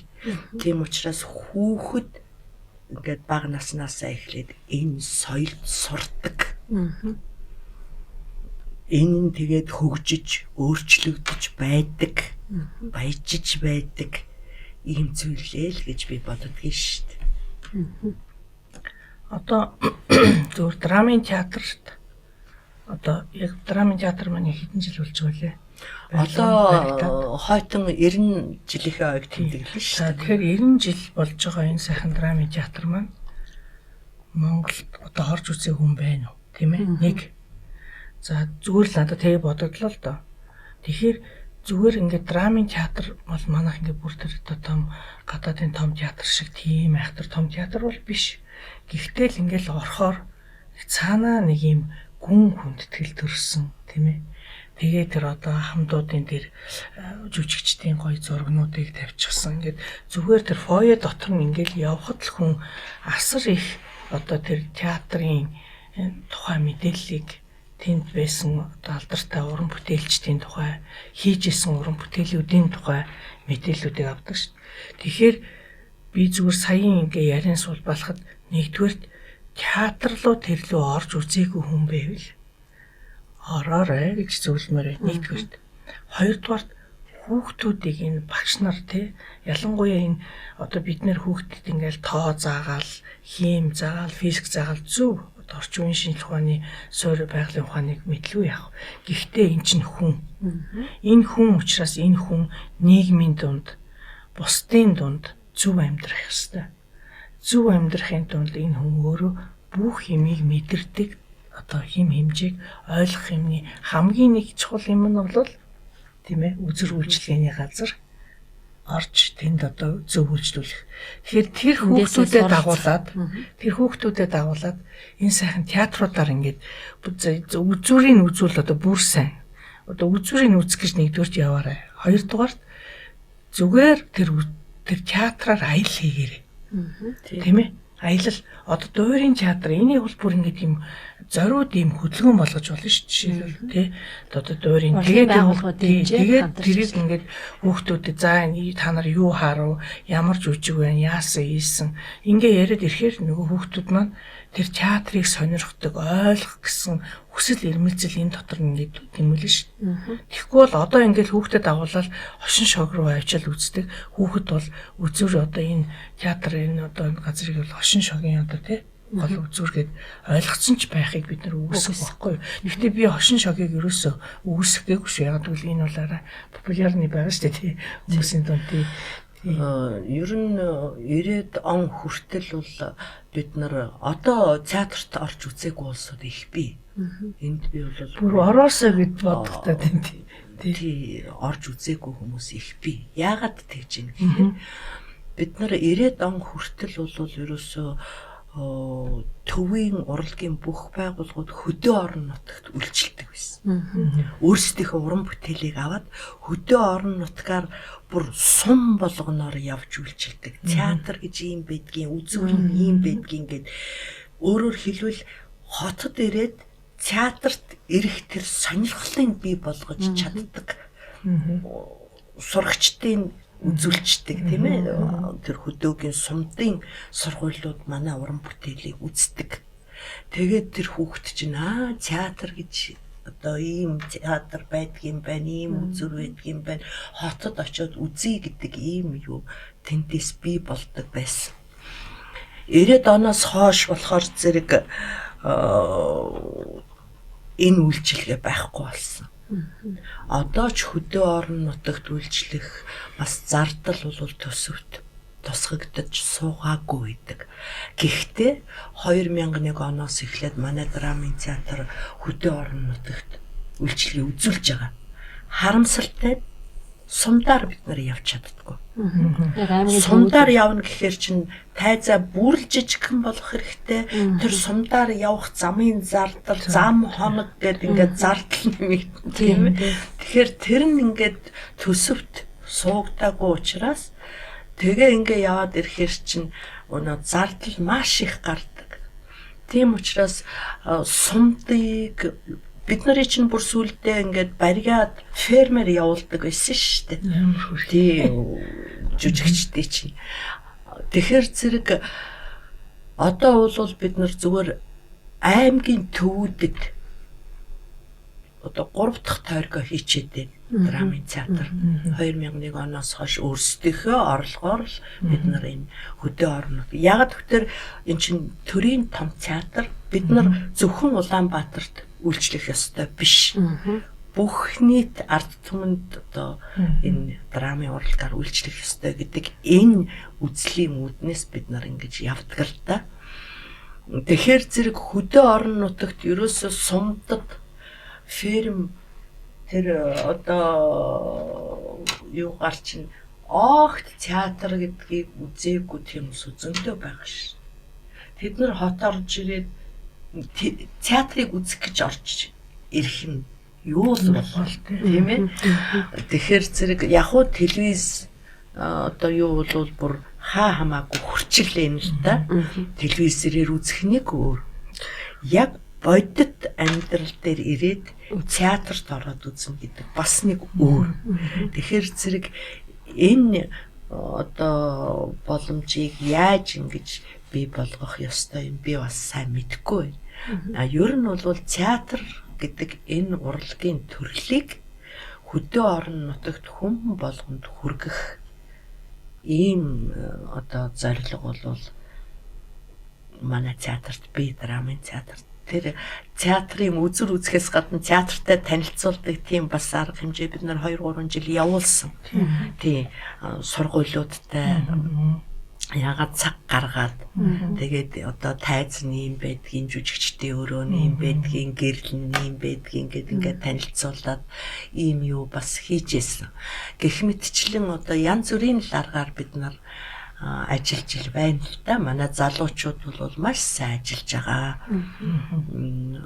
Тийм учраас хүүхэд ингээд бага наснаасаа эхлээд энэ соёлд сурдаг. Энэ нь тэгээд хөгжиж, өөрчлөгдөж байдаг, баяжиж байдаг ийм зүйлээ л гэж би боддгийн шүү дээ. Одоо зөвхөн драмын театрт одоо яг драмын театр маань хэдэн жил болж байгаа лээ? Одоо хойтон 90 жилийнхээ ойг тэмдэглэн шүү дээ. Тэгэхээр 90 жил болж байгаа энэ сайхан драмын театр маань Монголд одоо орж үзэх хүн байна уу? Тийм ээ? Нэг. За зүгээр л надад тэгээ бодогдлоо л доо. Тэгэхээр зүгээр ингээд драмын театр бол манайх ингээд бүр тэр одоо том гадаадын том театр шиг тийм айхтар том театр бол биш. Гэхдээ л ингээд л орохоор цаанаа нэг юм гүн хүндэтгэл төрсөн тийм ээ. Тэгээ тэр одоо хамдуудын тэр жүжигчдийн гоё зургнуудыг тавьчихсан. Ингээд зүгээр тэр фойе дотор нь ингээд явхад л хүн асар их одоо тэр театрын тухай мэдээллийг тэнд байсан одоо алдартай уран бүтээлчдийн тухай хийж исэн уран бүтээлүүдийн тухай мэдээллүүдийг авдаг шүү дээ. Тэгэхээр би зүгээр саяын ингээ ярин суулбалахад нэгдүгээрт театр руу тэр лөө орж үзээгүй хүн байвал ороорой гэж зөвлөмөр байна. Нэгдүгээрт. Хоёрдугаарт хүүхдүүдийг энэ багш нар тий ялангуяа энэ одоо бид нэр хүүхдэд ингээл тоо заагаал, хим заагаал, физик заагаал зөв одоо орчин үеийн шинжлэх ухааны суурь байгалийн ухааныг мэдлгүй яах. Гэхдээ эн чинь хүн. Энэ хүн учраас энэ хүн нийгмийн дунд, бусдын дунд зөв амьдрах ёстой. Зөв амьдрахын тулд энэ хүн өөрөө бүх юмыг мэдэрдэг, одоо хим хэмжээг ойлгох юмны хамгийн нэг чухал юм нь бол тийм ээ үзэр үйлчилгээний газар орж тэнд одоо зөв үйлчлүүлэх. Тэгэхээр тэр хүүхдүүдэд дагуулад тэр хүүхдүүдэд дагуулад энэ сайхан театруудаар ингээд үзүүрийн үзүүл одоо бүр сайн. Одоо үзүүрийн үзэх гэж нэгдүгээрт яваарай. Хоёрдугаарт зүгээр тэр тэр театраар аялал хийгээрэй. Тийм ээ? Аялал одоо дуурийн театр энийг бол бүр ингээд юм зориуд ийм хөдөлгөөн болгож болно шүү жишээлбэл тий одоо дуурийн тэгээд тэгээд тэрийг ингээд хүүхдүүдэд за энэ та нар юу харав, ямар жүжиг байна, яасан ийсэн ингээ яриад ирэхээр нөгөө хүүхдүүд маань тэр театрыг сонирхдаг, ойлгох гэсэн хүсэл эрмэлзэл энэ дотор ингээд тэмүүлнэ шүү. Тэгэхгүй бол одоо ингээд хүүхдэд дагуулаад хошин шог руу авчаал үздэг. Хүүхэд бол үзүүр одоо энэ театр энэ одоо энэ газрыг бол хошин шогийн одоо тий гол үзүүр гээд ойлгоцсон ч байхыг бид нар үүсгэх байхгүй. Гэхдээ би хошин шогийг ерөөсөө үүсгэх гээгүй шүү. Яг гэвэл энэ бол арай популярны байгаа шүү дээ тий хүмүүсийн дунд тий. Ер нь 90-ад он хүртэл бол бид нар одоо театрт орж үзээгүй улсууд их бий. Энд би бол бүр ороосоо гэд бодогтой тийм тий орж үзээгүй хүмүүс их бий. Яагаад тэгж юм гэхээр бид нар 90-ад он хүртэл бол ерөөсөө төвийн урлагийн бүх байгууллагууд хөдөө орон нутагт үйлчилдэг байсан. Өөрсдийнхөө уран бүтээлийг аваад хөдөө орон нутгаар бүр сум болгоноор явж үйлчилдэг. Театр гэж ийм байдгийн, үзүүр нь ийм байдгийн гэд өөрөөр хэлбэл хотод ирээд театрт ирэх тэр сонирхлыг бий болгож чаддаг. Сурагчдын үзүүлчдэг, тийм ээ. Тэр хөдөөгийн сумдын сургуулиуд манай уран бүтээлийг үздэг. Тэгээд тэр хүүхэд чинь театр гэж одоо ийм театр байдгийм байна, ийм үзүр байдгийм байна, хотод очиод үзье гэдэг ийм юу тэндээс бий болдог байсан. 90-ад оноос хойш болохоор зэрэг энэ үйлчилгээ байхгүй болсон. Одоо ч хөдөө орон нутагт үйлчлэх бас зардал бол төсөвт тусгагдаж суугаагүй байдаг. Гэхдээ 2001 оноос эхлээд манай драмын театр хөдөө орон нутагт үйлчилгээ үзүүлж байгаа. Харамсалтай сумдаар бид нар явж чаддаггүй. Сумдаар явна гэхээр чинь тайзаа бүр л жижигхэн болох хэрэгтэй. Тэр сумдаар явах замын зардал, зам хоног гэдэг ингээд зардал нэмэгдэн, тийм ээ. Тэгэхээр тэр нь ингээд төсөвт суугдаагүй учраас тэгээ ингээ яваад ирэхээр чинь өнөө зардал маш их гардаг. Тийм учраас сумдыг бид нарын чинь бүр сүулдэ ингээд бариад фермер явуулдаг байсан шүү дээ. Тийм жүжигчдээ чинь. Тэгэхээр зэрэг одоо бол бид нар зүгээр аймгийн төвүүдэд одоо 3 дахь тойргоо хийчихэд байна. Драмын театр 2001 оноос хойш өөрсдийнхөө орлогоор л бид нар энэ хөдөө орнууд. Яг тэгэхээр эн чинь төрийн том театр, бид нар зөвхөн Улаанбаатарт үйлчлэх ёстой биш. Бүх нийт ард түмэнд одоо энэ драмын урлагаар үйлчлэх ёстой гэдэг энэ үзлийн үүднээс бид нар ингэж явдаг л да. Тэгэхээр зэрэг хөдөө орон нутагт ерөөсөө сумдад ферм тэр одоо юугаар чинь огт театр гэдгийг үзээгүй тийм зөндөө байгаа ш. Тэд нар хот орж ирээд театрыг үзэх гэж орж ирэх нь юу л бол, тийм ээ. Тэгэхээр зэрэг яг уу телевиз одоо юу бол бүр хаа хамаагүй хөрчил юм л да. Телевизээр үзэх нэг өөр. Яг бодит амьдрал дээр ирээд театрт ороод үзнэ гэдэг бас нэг өөр. Тэгэхээр зэрэг энэ одоо боломжийг яаж ингэж бий болгох ёстой юм би бас сайн мэдэхгүй байна. А ер нь бол театр гэдэг энэ урлагийн төрлийг хөдөө орон нутагт хүн болгонд хүргэх ийм одоо зорилго бол манай театрт бий, драмын театрт тэр театрын үзүр үзэхээс гадна театртай танилцуулдаг тийм бас арга хэмжээ бид нар 2-3 жил явуулсан. Тийм сургуулиудтай ягаад цаг гаргаад тэгээд одоо тайз нь юм байдгийн, жүжигчдийн өрөө нь юм байдгийн, гэрэл нь юм байдгийн гэд ингээд танилцуулаад ийм юу бас хийж исэн. Гэх мэтчлэн одоо янз бүрийн л аргаар бид нар ажиллаж ил байна л да. Манай залуучууд бол маш сайн ажиллаж байгаа.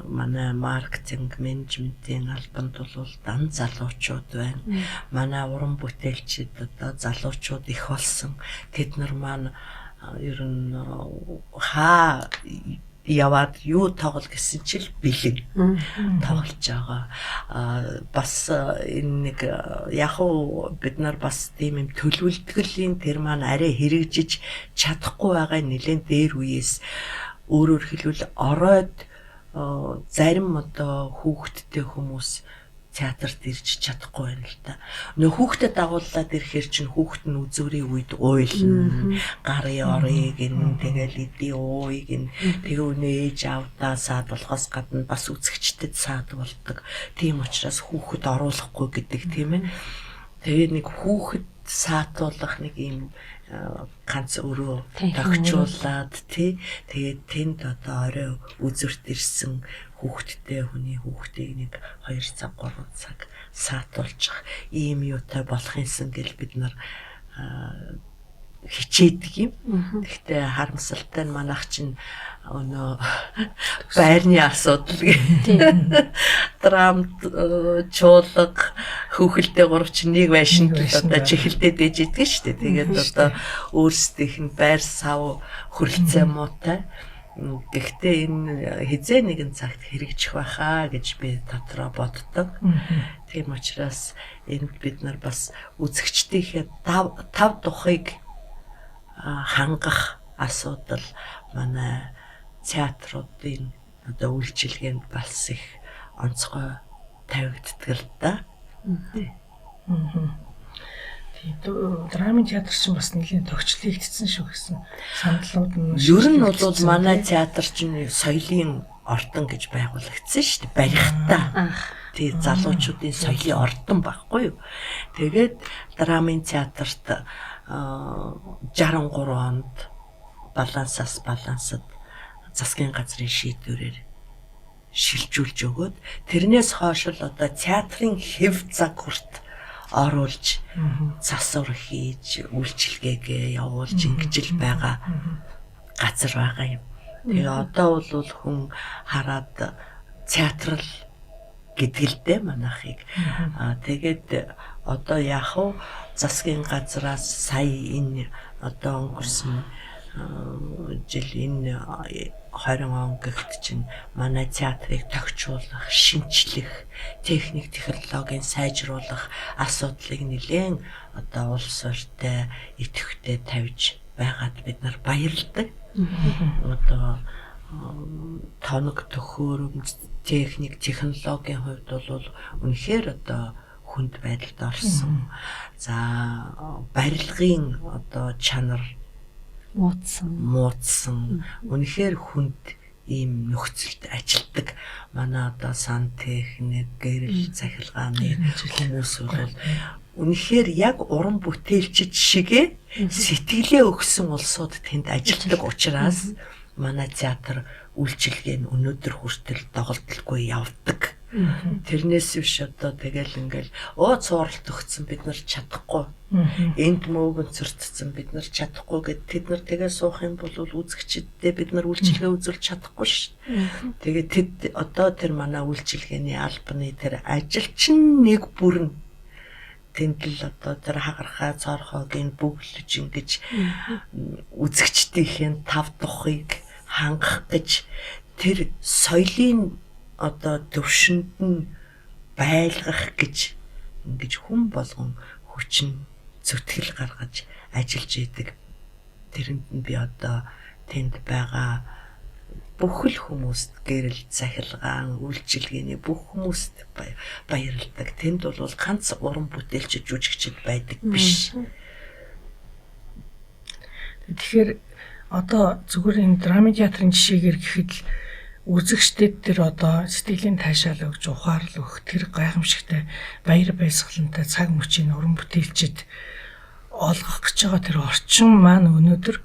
Манай маркетинг менежментийн албанд бол дан залуучууд байна. Манай уран бүтээлчид одоо залуучууд их болсон. Тэд нар маань ер нь хаа яваад юу тоглол гэсэн чил бэлэн тоглож байгаа. Бас энэ нэг яг уу бид нар бас тийм юм төлөвлөдгөлийн тэр маань арай хэрэгжиж чадахгүй байгаа нэлээд дээр үеэс өөрөөр хэлбэл оройд зарим одоо хүүхэдтэй хүмүүс театрт ирж чадахгүй байна л да. Нөө хүүхдэд дагууллаад ирэхээр чинь хүүхэд нь үзүүрийн үед уйлна, гарын орыг нь тэгэл эдийн ууйг нь тэгээ өнөө ээж аавдаа саад болохоос гадна бас үзэгчдэд саад болдог. Тийм учраас хүүхэд оруулахгүй гэдэг тийм ээ. Тэгээ нэг хүүхэд саатуулах нэг юм ганц өрөө тогтчуулаад тий тэгээд тэнд одоо орой үзүрт ирсэн хүүхэдтэй хүний хүүхдийг нэг 2 цаг 3 цаг саатуулчих ийм юутай болох юмсан гэл бид нар хичээдэг юм. Гэхдээ харамсалтай нь манайх чинь өнөө байрны асуудал гэ. Драм чуулга хүүхэлдэй гурав чинь нэг байшинд одоо чихэлдээ дэж идэг шүү дээ. Тэгээд одоо өөрсдийнх нь байр сав хөрөлцөө муутай. Гэхдээ энэ хизээ нэгэн цагт хэрэгжих байхаа гэж би дотроо боддог. Тийм учраас энд бид нар бас үзэгчдийнхээ тав тухыг хангах асуудал манай театруудын одоо үйлчилгээнд бас их онцгой тавигддаг л да. Тийм, драмын театр чинь бас нэлийн тогтчлогдсон шүү гэсэн саналууд нь. Ер нь бол манай театр чинь соёлын ордон гэж байгуулагдсан шүү дээ. Барихтаа. Тий, залуучуудын соёлын ордон байхгүй юу. Тэгээд драмын театрт 63 онд балансаас балансад засгийн газрын шийдвэрээр шилжүүлж өгөөд тэрнээс хойш л одоо театрын хэв цаг хүрт оруулж засвар хийж үйлчилгээгээ явуулж ингэж л байгаа газар байгаа юм. Тэгээ одоо бол хүн хараад театрал гэдэг л дээ манайхыг. Аа тэгээд одоо яах вэ? Засгийн газраас сая энэ одоо өнгөрсөн жил энэ 20 он гэхт чинь манай театрыг тохижуулах, шинчлэх, техник технологийн сайжруулах асуудлыг нэлээн одоо улс ортой идэвхтэй тавьж байгаад бид нар баярладаг. Одоо тоног төхөөрөмж, техник технологийн хувьд бол үнэхээр одоо хүнд байдалд орсон. За барилгын одоо чанар муудсан. Үнэхээр хүнд ийм нөхцөлд ажилтдаг. Манай одоо сантехник, гэрэл цахилгааны хүмүүс бол үнэхээр яг уран бүтээлчд шигээ сэтгэлээ өгсөн улсууд тэнд ажилтдаг учраас манай театр үйлчилгээ нь өнөөдөр хүртэл доголдолгүй явдаг. Тэрнээс биш одоо тэгэл ингээл цууралт өгцөн бид нар чадахгүй. Энд мөөгөнцөртсөн бид нар чадахгүй гэд тэд нар тэгээ суух юм бол үзэгчдээ бид нар үйлчилгээ үзүүлж чадахгүй ш. Тэгээ тэд одоо тэр манай үйлчилгээний албаны тэр ажилчин нэг бүрэн тэнд л одоо тэр хагархаа цоорхоог нь бүглэж ингэж үзэгчдийнхээ тав тухыг хангах гэж тэр соёлын одоо төвшөнд нь байлгах гэж ингэж хүн болгон хүчин зүтгэл гаргаж ажиллаж идэг. Тэрэнд нь би одоо тэнд байгаа бүх л хүмүүст гэрэл цахилгаан үйлчилгээний бүх хүмүүст баярладаг. Тэнд бол ганц уран бүтээлч жүжигчд байдаг биш. Тэгэхээр одоо зүгээр энэ драмын театрын жишээгээр гэхэд л үзэгчдэд тэр одоо сэтгэлийн таашаал өгч, ухаарлал өгөх тэр гайхамшигтай баяр баясгалантай цаг мөчийн уран бүтээлчд олгох гэж байгаа тэр орчин маань өнөөдөр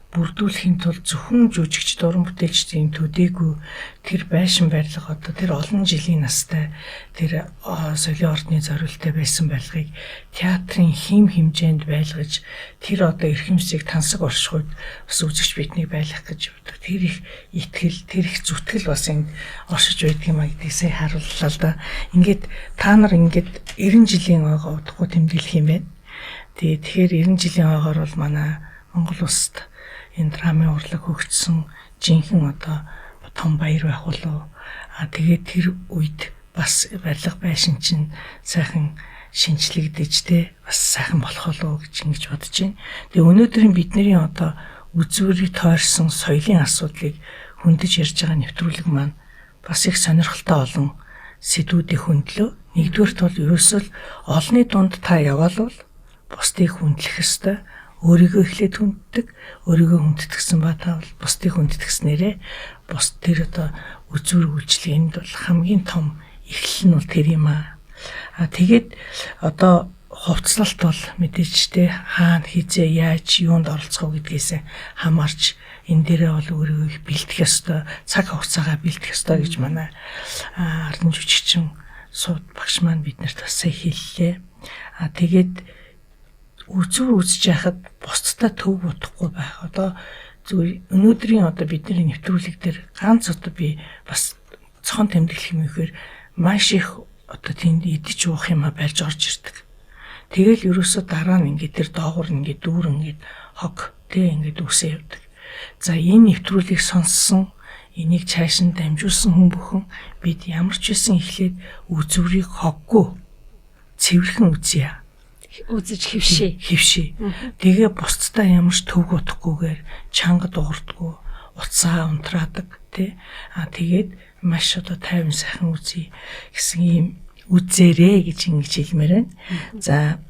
бүрдүүлэхийн тулд зөвхөн жүжигчд, уран бүтээлчдийн төдийгүй тэр байшин барилга одоо тэр олон жилийн настай тэр соёлын ордны зориулттай байсан барилгыг театрын хэм хэмжээнд байлгаж тэр одоо эрхэмсийг тансаг оршихуйд бас үзэгч биднийг байлгах гэж явдаг. Тэр их итгэл, тэр их зүтгэл бас энд оршиж байдаг юм а гэдгийг сая харууллаа л да. Ингээд та нар ингээд 90 жилийн ойгоо удахгүй тэмдэглэх юм байна. Тэгээ тэгэхээр 90 жилийн ойгоор бол манай Монгол улсад энэ драмын урлаг хөгжсөн жинхэнэ одоо том баяр байх болов. А тэгээд тэр үед бас барилга байшин чинь сайхан шинчлэгдэж те бас сайхан болох болов гэж ингэж бодож байна. Тэгээ өнөөдрийн бидний одоо үзүүрийг тойрсон соёлын асуудлыг хөндөж ярьж байгаа нэвтрүүлэг маань бас их сонирхолтой олон сэдвүүдийг хөндлөө. Нэгдүгээрт бол ерөөсөө олонний дунд та яваал бол бусдыг хүндлэх ёстой. Өөрийгөө эхлээд хүнддэг, өөрийгөө хүндэтгсэн ба та бол бусдыг хүндэтгснээрээ бус тэр одоо үзүүр үйлчлэгэнд бол хамгийн том эхлэл нь бол тэр юм аа. А тэгээд одоо хувцлалт бол мэдээж те хаана хизээ яаж юунд оролцох уу гэдгээс хамаарч энэ дээрээ бол өөрийгөө их бэлтгэх ёстой, цаг хугацаагаа бэлтгэх ёстой гэж манай ардан жүжигчин сууд багш маань биднэрт бас сая хэллээ. А тэгээд үзүүр үзэж яхад бусдад төв бодохгүй байх. Одоо зүгээр өнөөдрийн одоо бидний нэвтрүүлэг дээр ганц одоо би бас цохон тэмдэглэх юм ихээр маш их одоо тэнд идэж уух юм а барьж орж ирдэг. Тэгэл ерөөсөө дараа нь ингээд тэр доогуур ингээд дүүр ингээд хог тэ ингээд үсээ явдаг. За, энэ нэвтрүүлгийг сонссон, энийг цааш нь дамжуулсан хүн бүхэн бид ямар ч байсан эхлээд үзүүрийг хоггүй цэвэрхэн үзье. Үзэж хэвшээ. Хэвшээ. Тэгээ бусдаа ямар ч төвөг утахгүйгээр чанга дуурдггүй, утсаа унтраадаг тий. А тэгээд маш одоо тайван сайхан үзье гэсэн ийм үзээрэй гэж ингэж хэлмээр байна. За,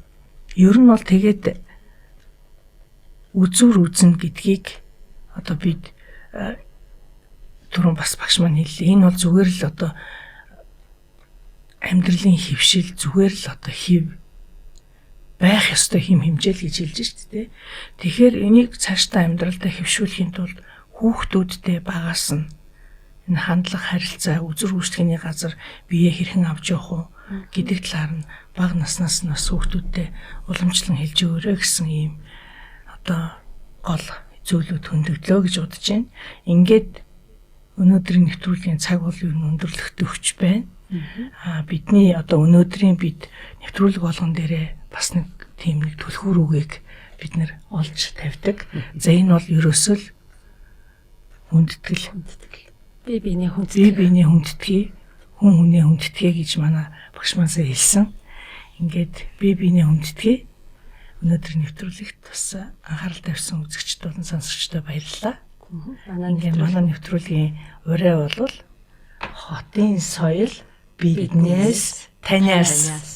ер нь бол тэгээд үзүүр үзнэ гэдгийг одоо бид түрүүн бас багш маань хэллээ. Энэ бол зүгээр л одоо амьдралын хэвшил, зүгээр л одоо хэв байх ёстой хэм хэмжээл гэж хэлж шүү дээ. Тэгэхээр энийг цаашдаа амьдралдаа хэвшүүлэхийн тулд хүүхдүүдтэй багаас нь энэ хандлага, харилцаа, үзэр гүйцэтгэний газар бие хэрхэн авч явах уу гэдэг талаар нь бага наснаас нь бас хүүхдүүдтэй уламжлан хэлж өгөөрэй гэсэн ийм одоо гол зүйлүүд хөндөгдлөө гэж бодож байна. Ингээд өнөөдрийн нэвтрүүлгийн цаг бол юу өндөрлөх төвч байна. Аа, бидний одоо өнөөдрийн бид нэвтрүүлэг болгон дээрээ бас нэг тийм нэг түлхүүр үгийг бид нэр олж тавьдаг. За, энэ бол ерөөсөө л хүндэтгэл. Би биенээ Би хүндэтгэх. биенээ хүндэтгий, хүн хүнээ хүндэтгий гэж манай багш манасаа хэлсэн. Ингээд би биенээ хүндэтгий. Өнөөдөр нэвтрүүлэгт бас анхаарал тавьсан үзэгчд болон сонсогчдод баярлалаа. Манай Ингээд манай нэвтрүүлгийн урай бол хотын соёл биднээс танаас. танаас.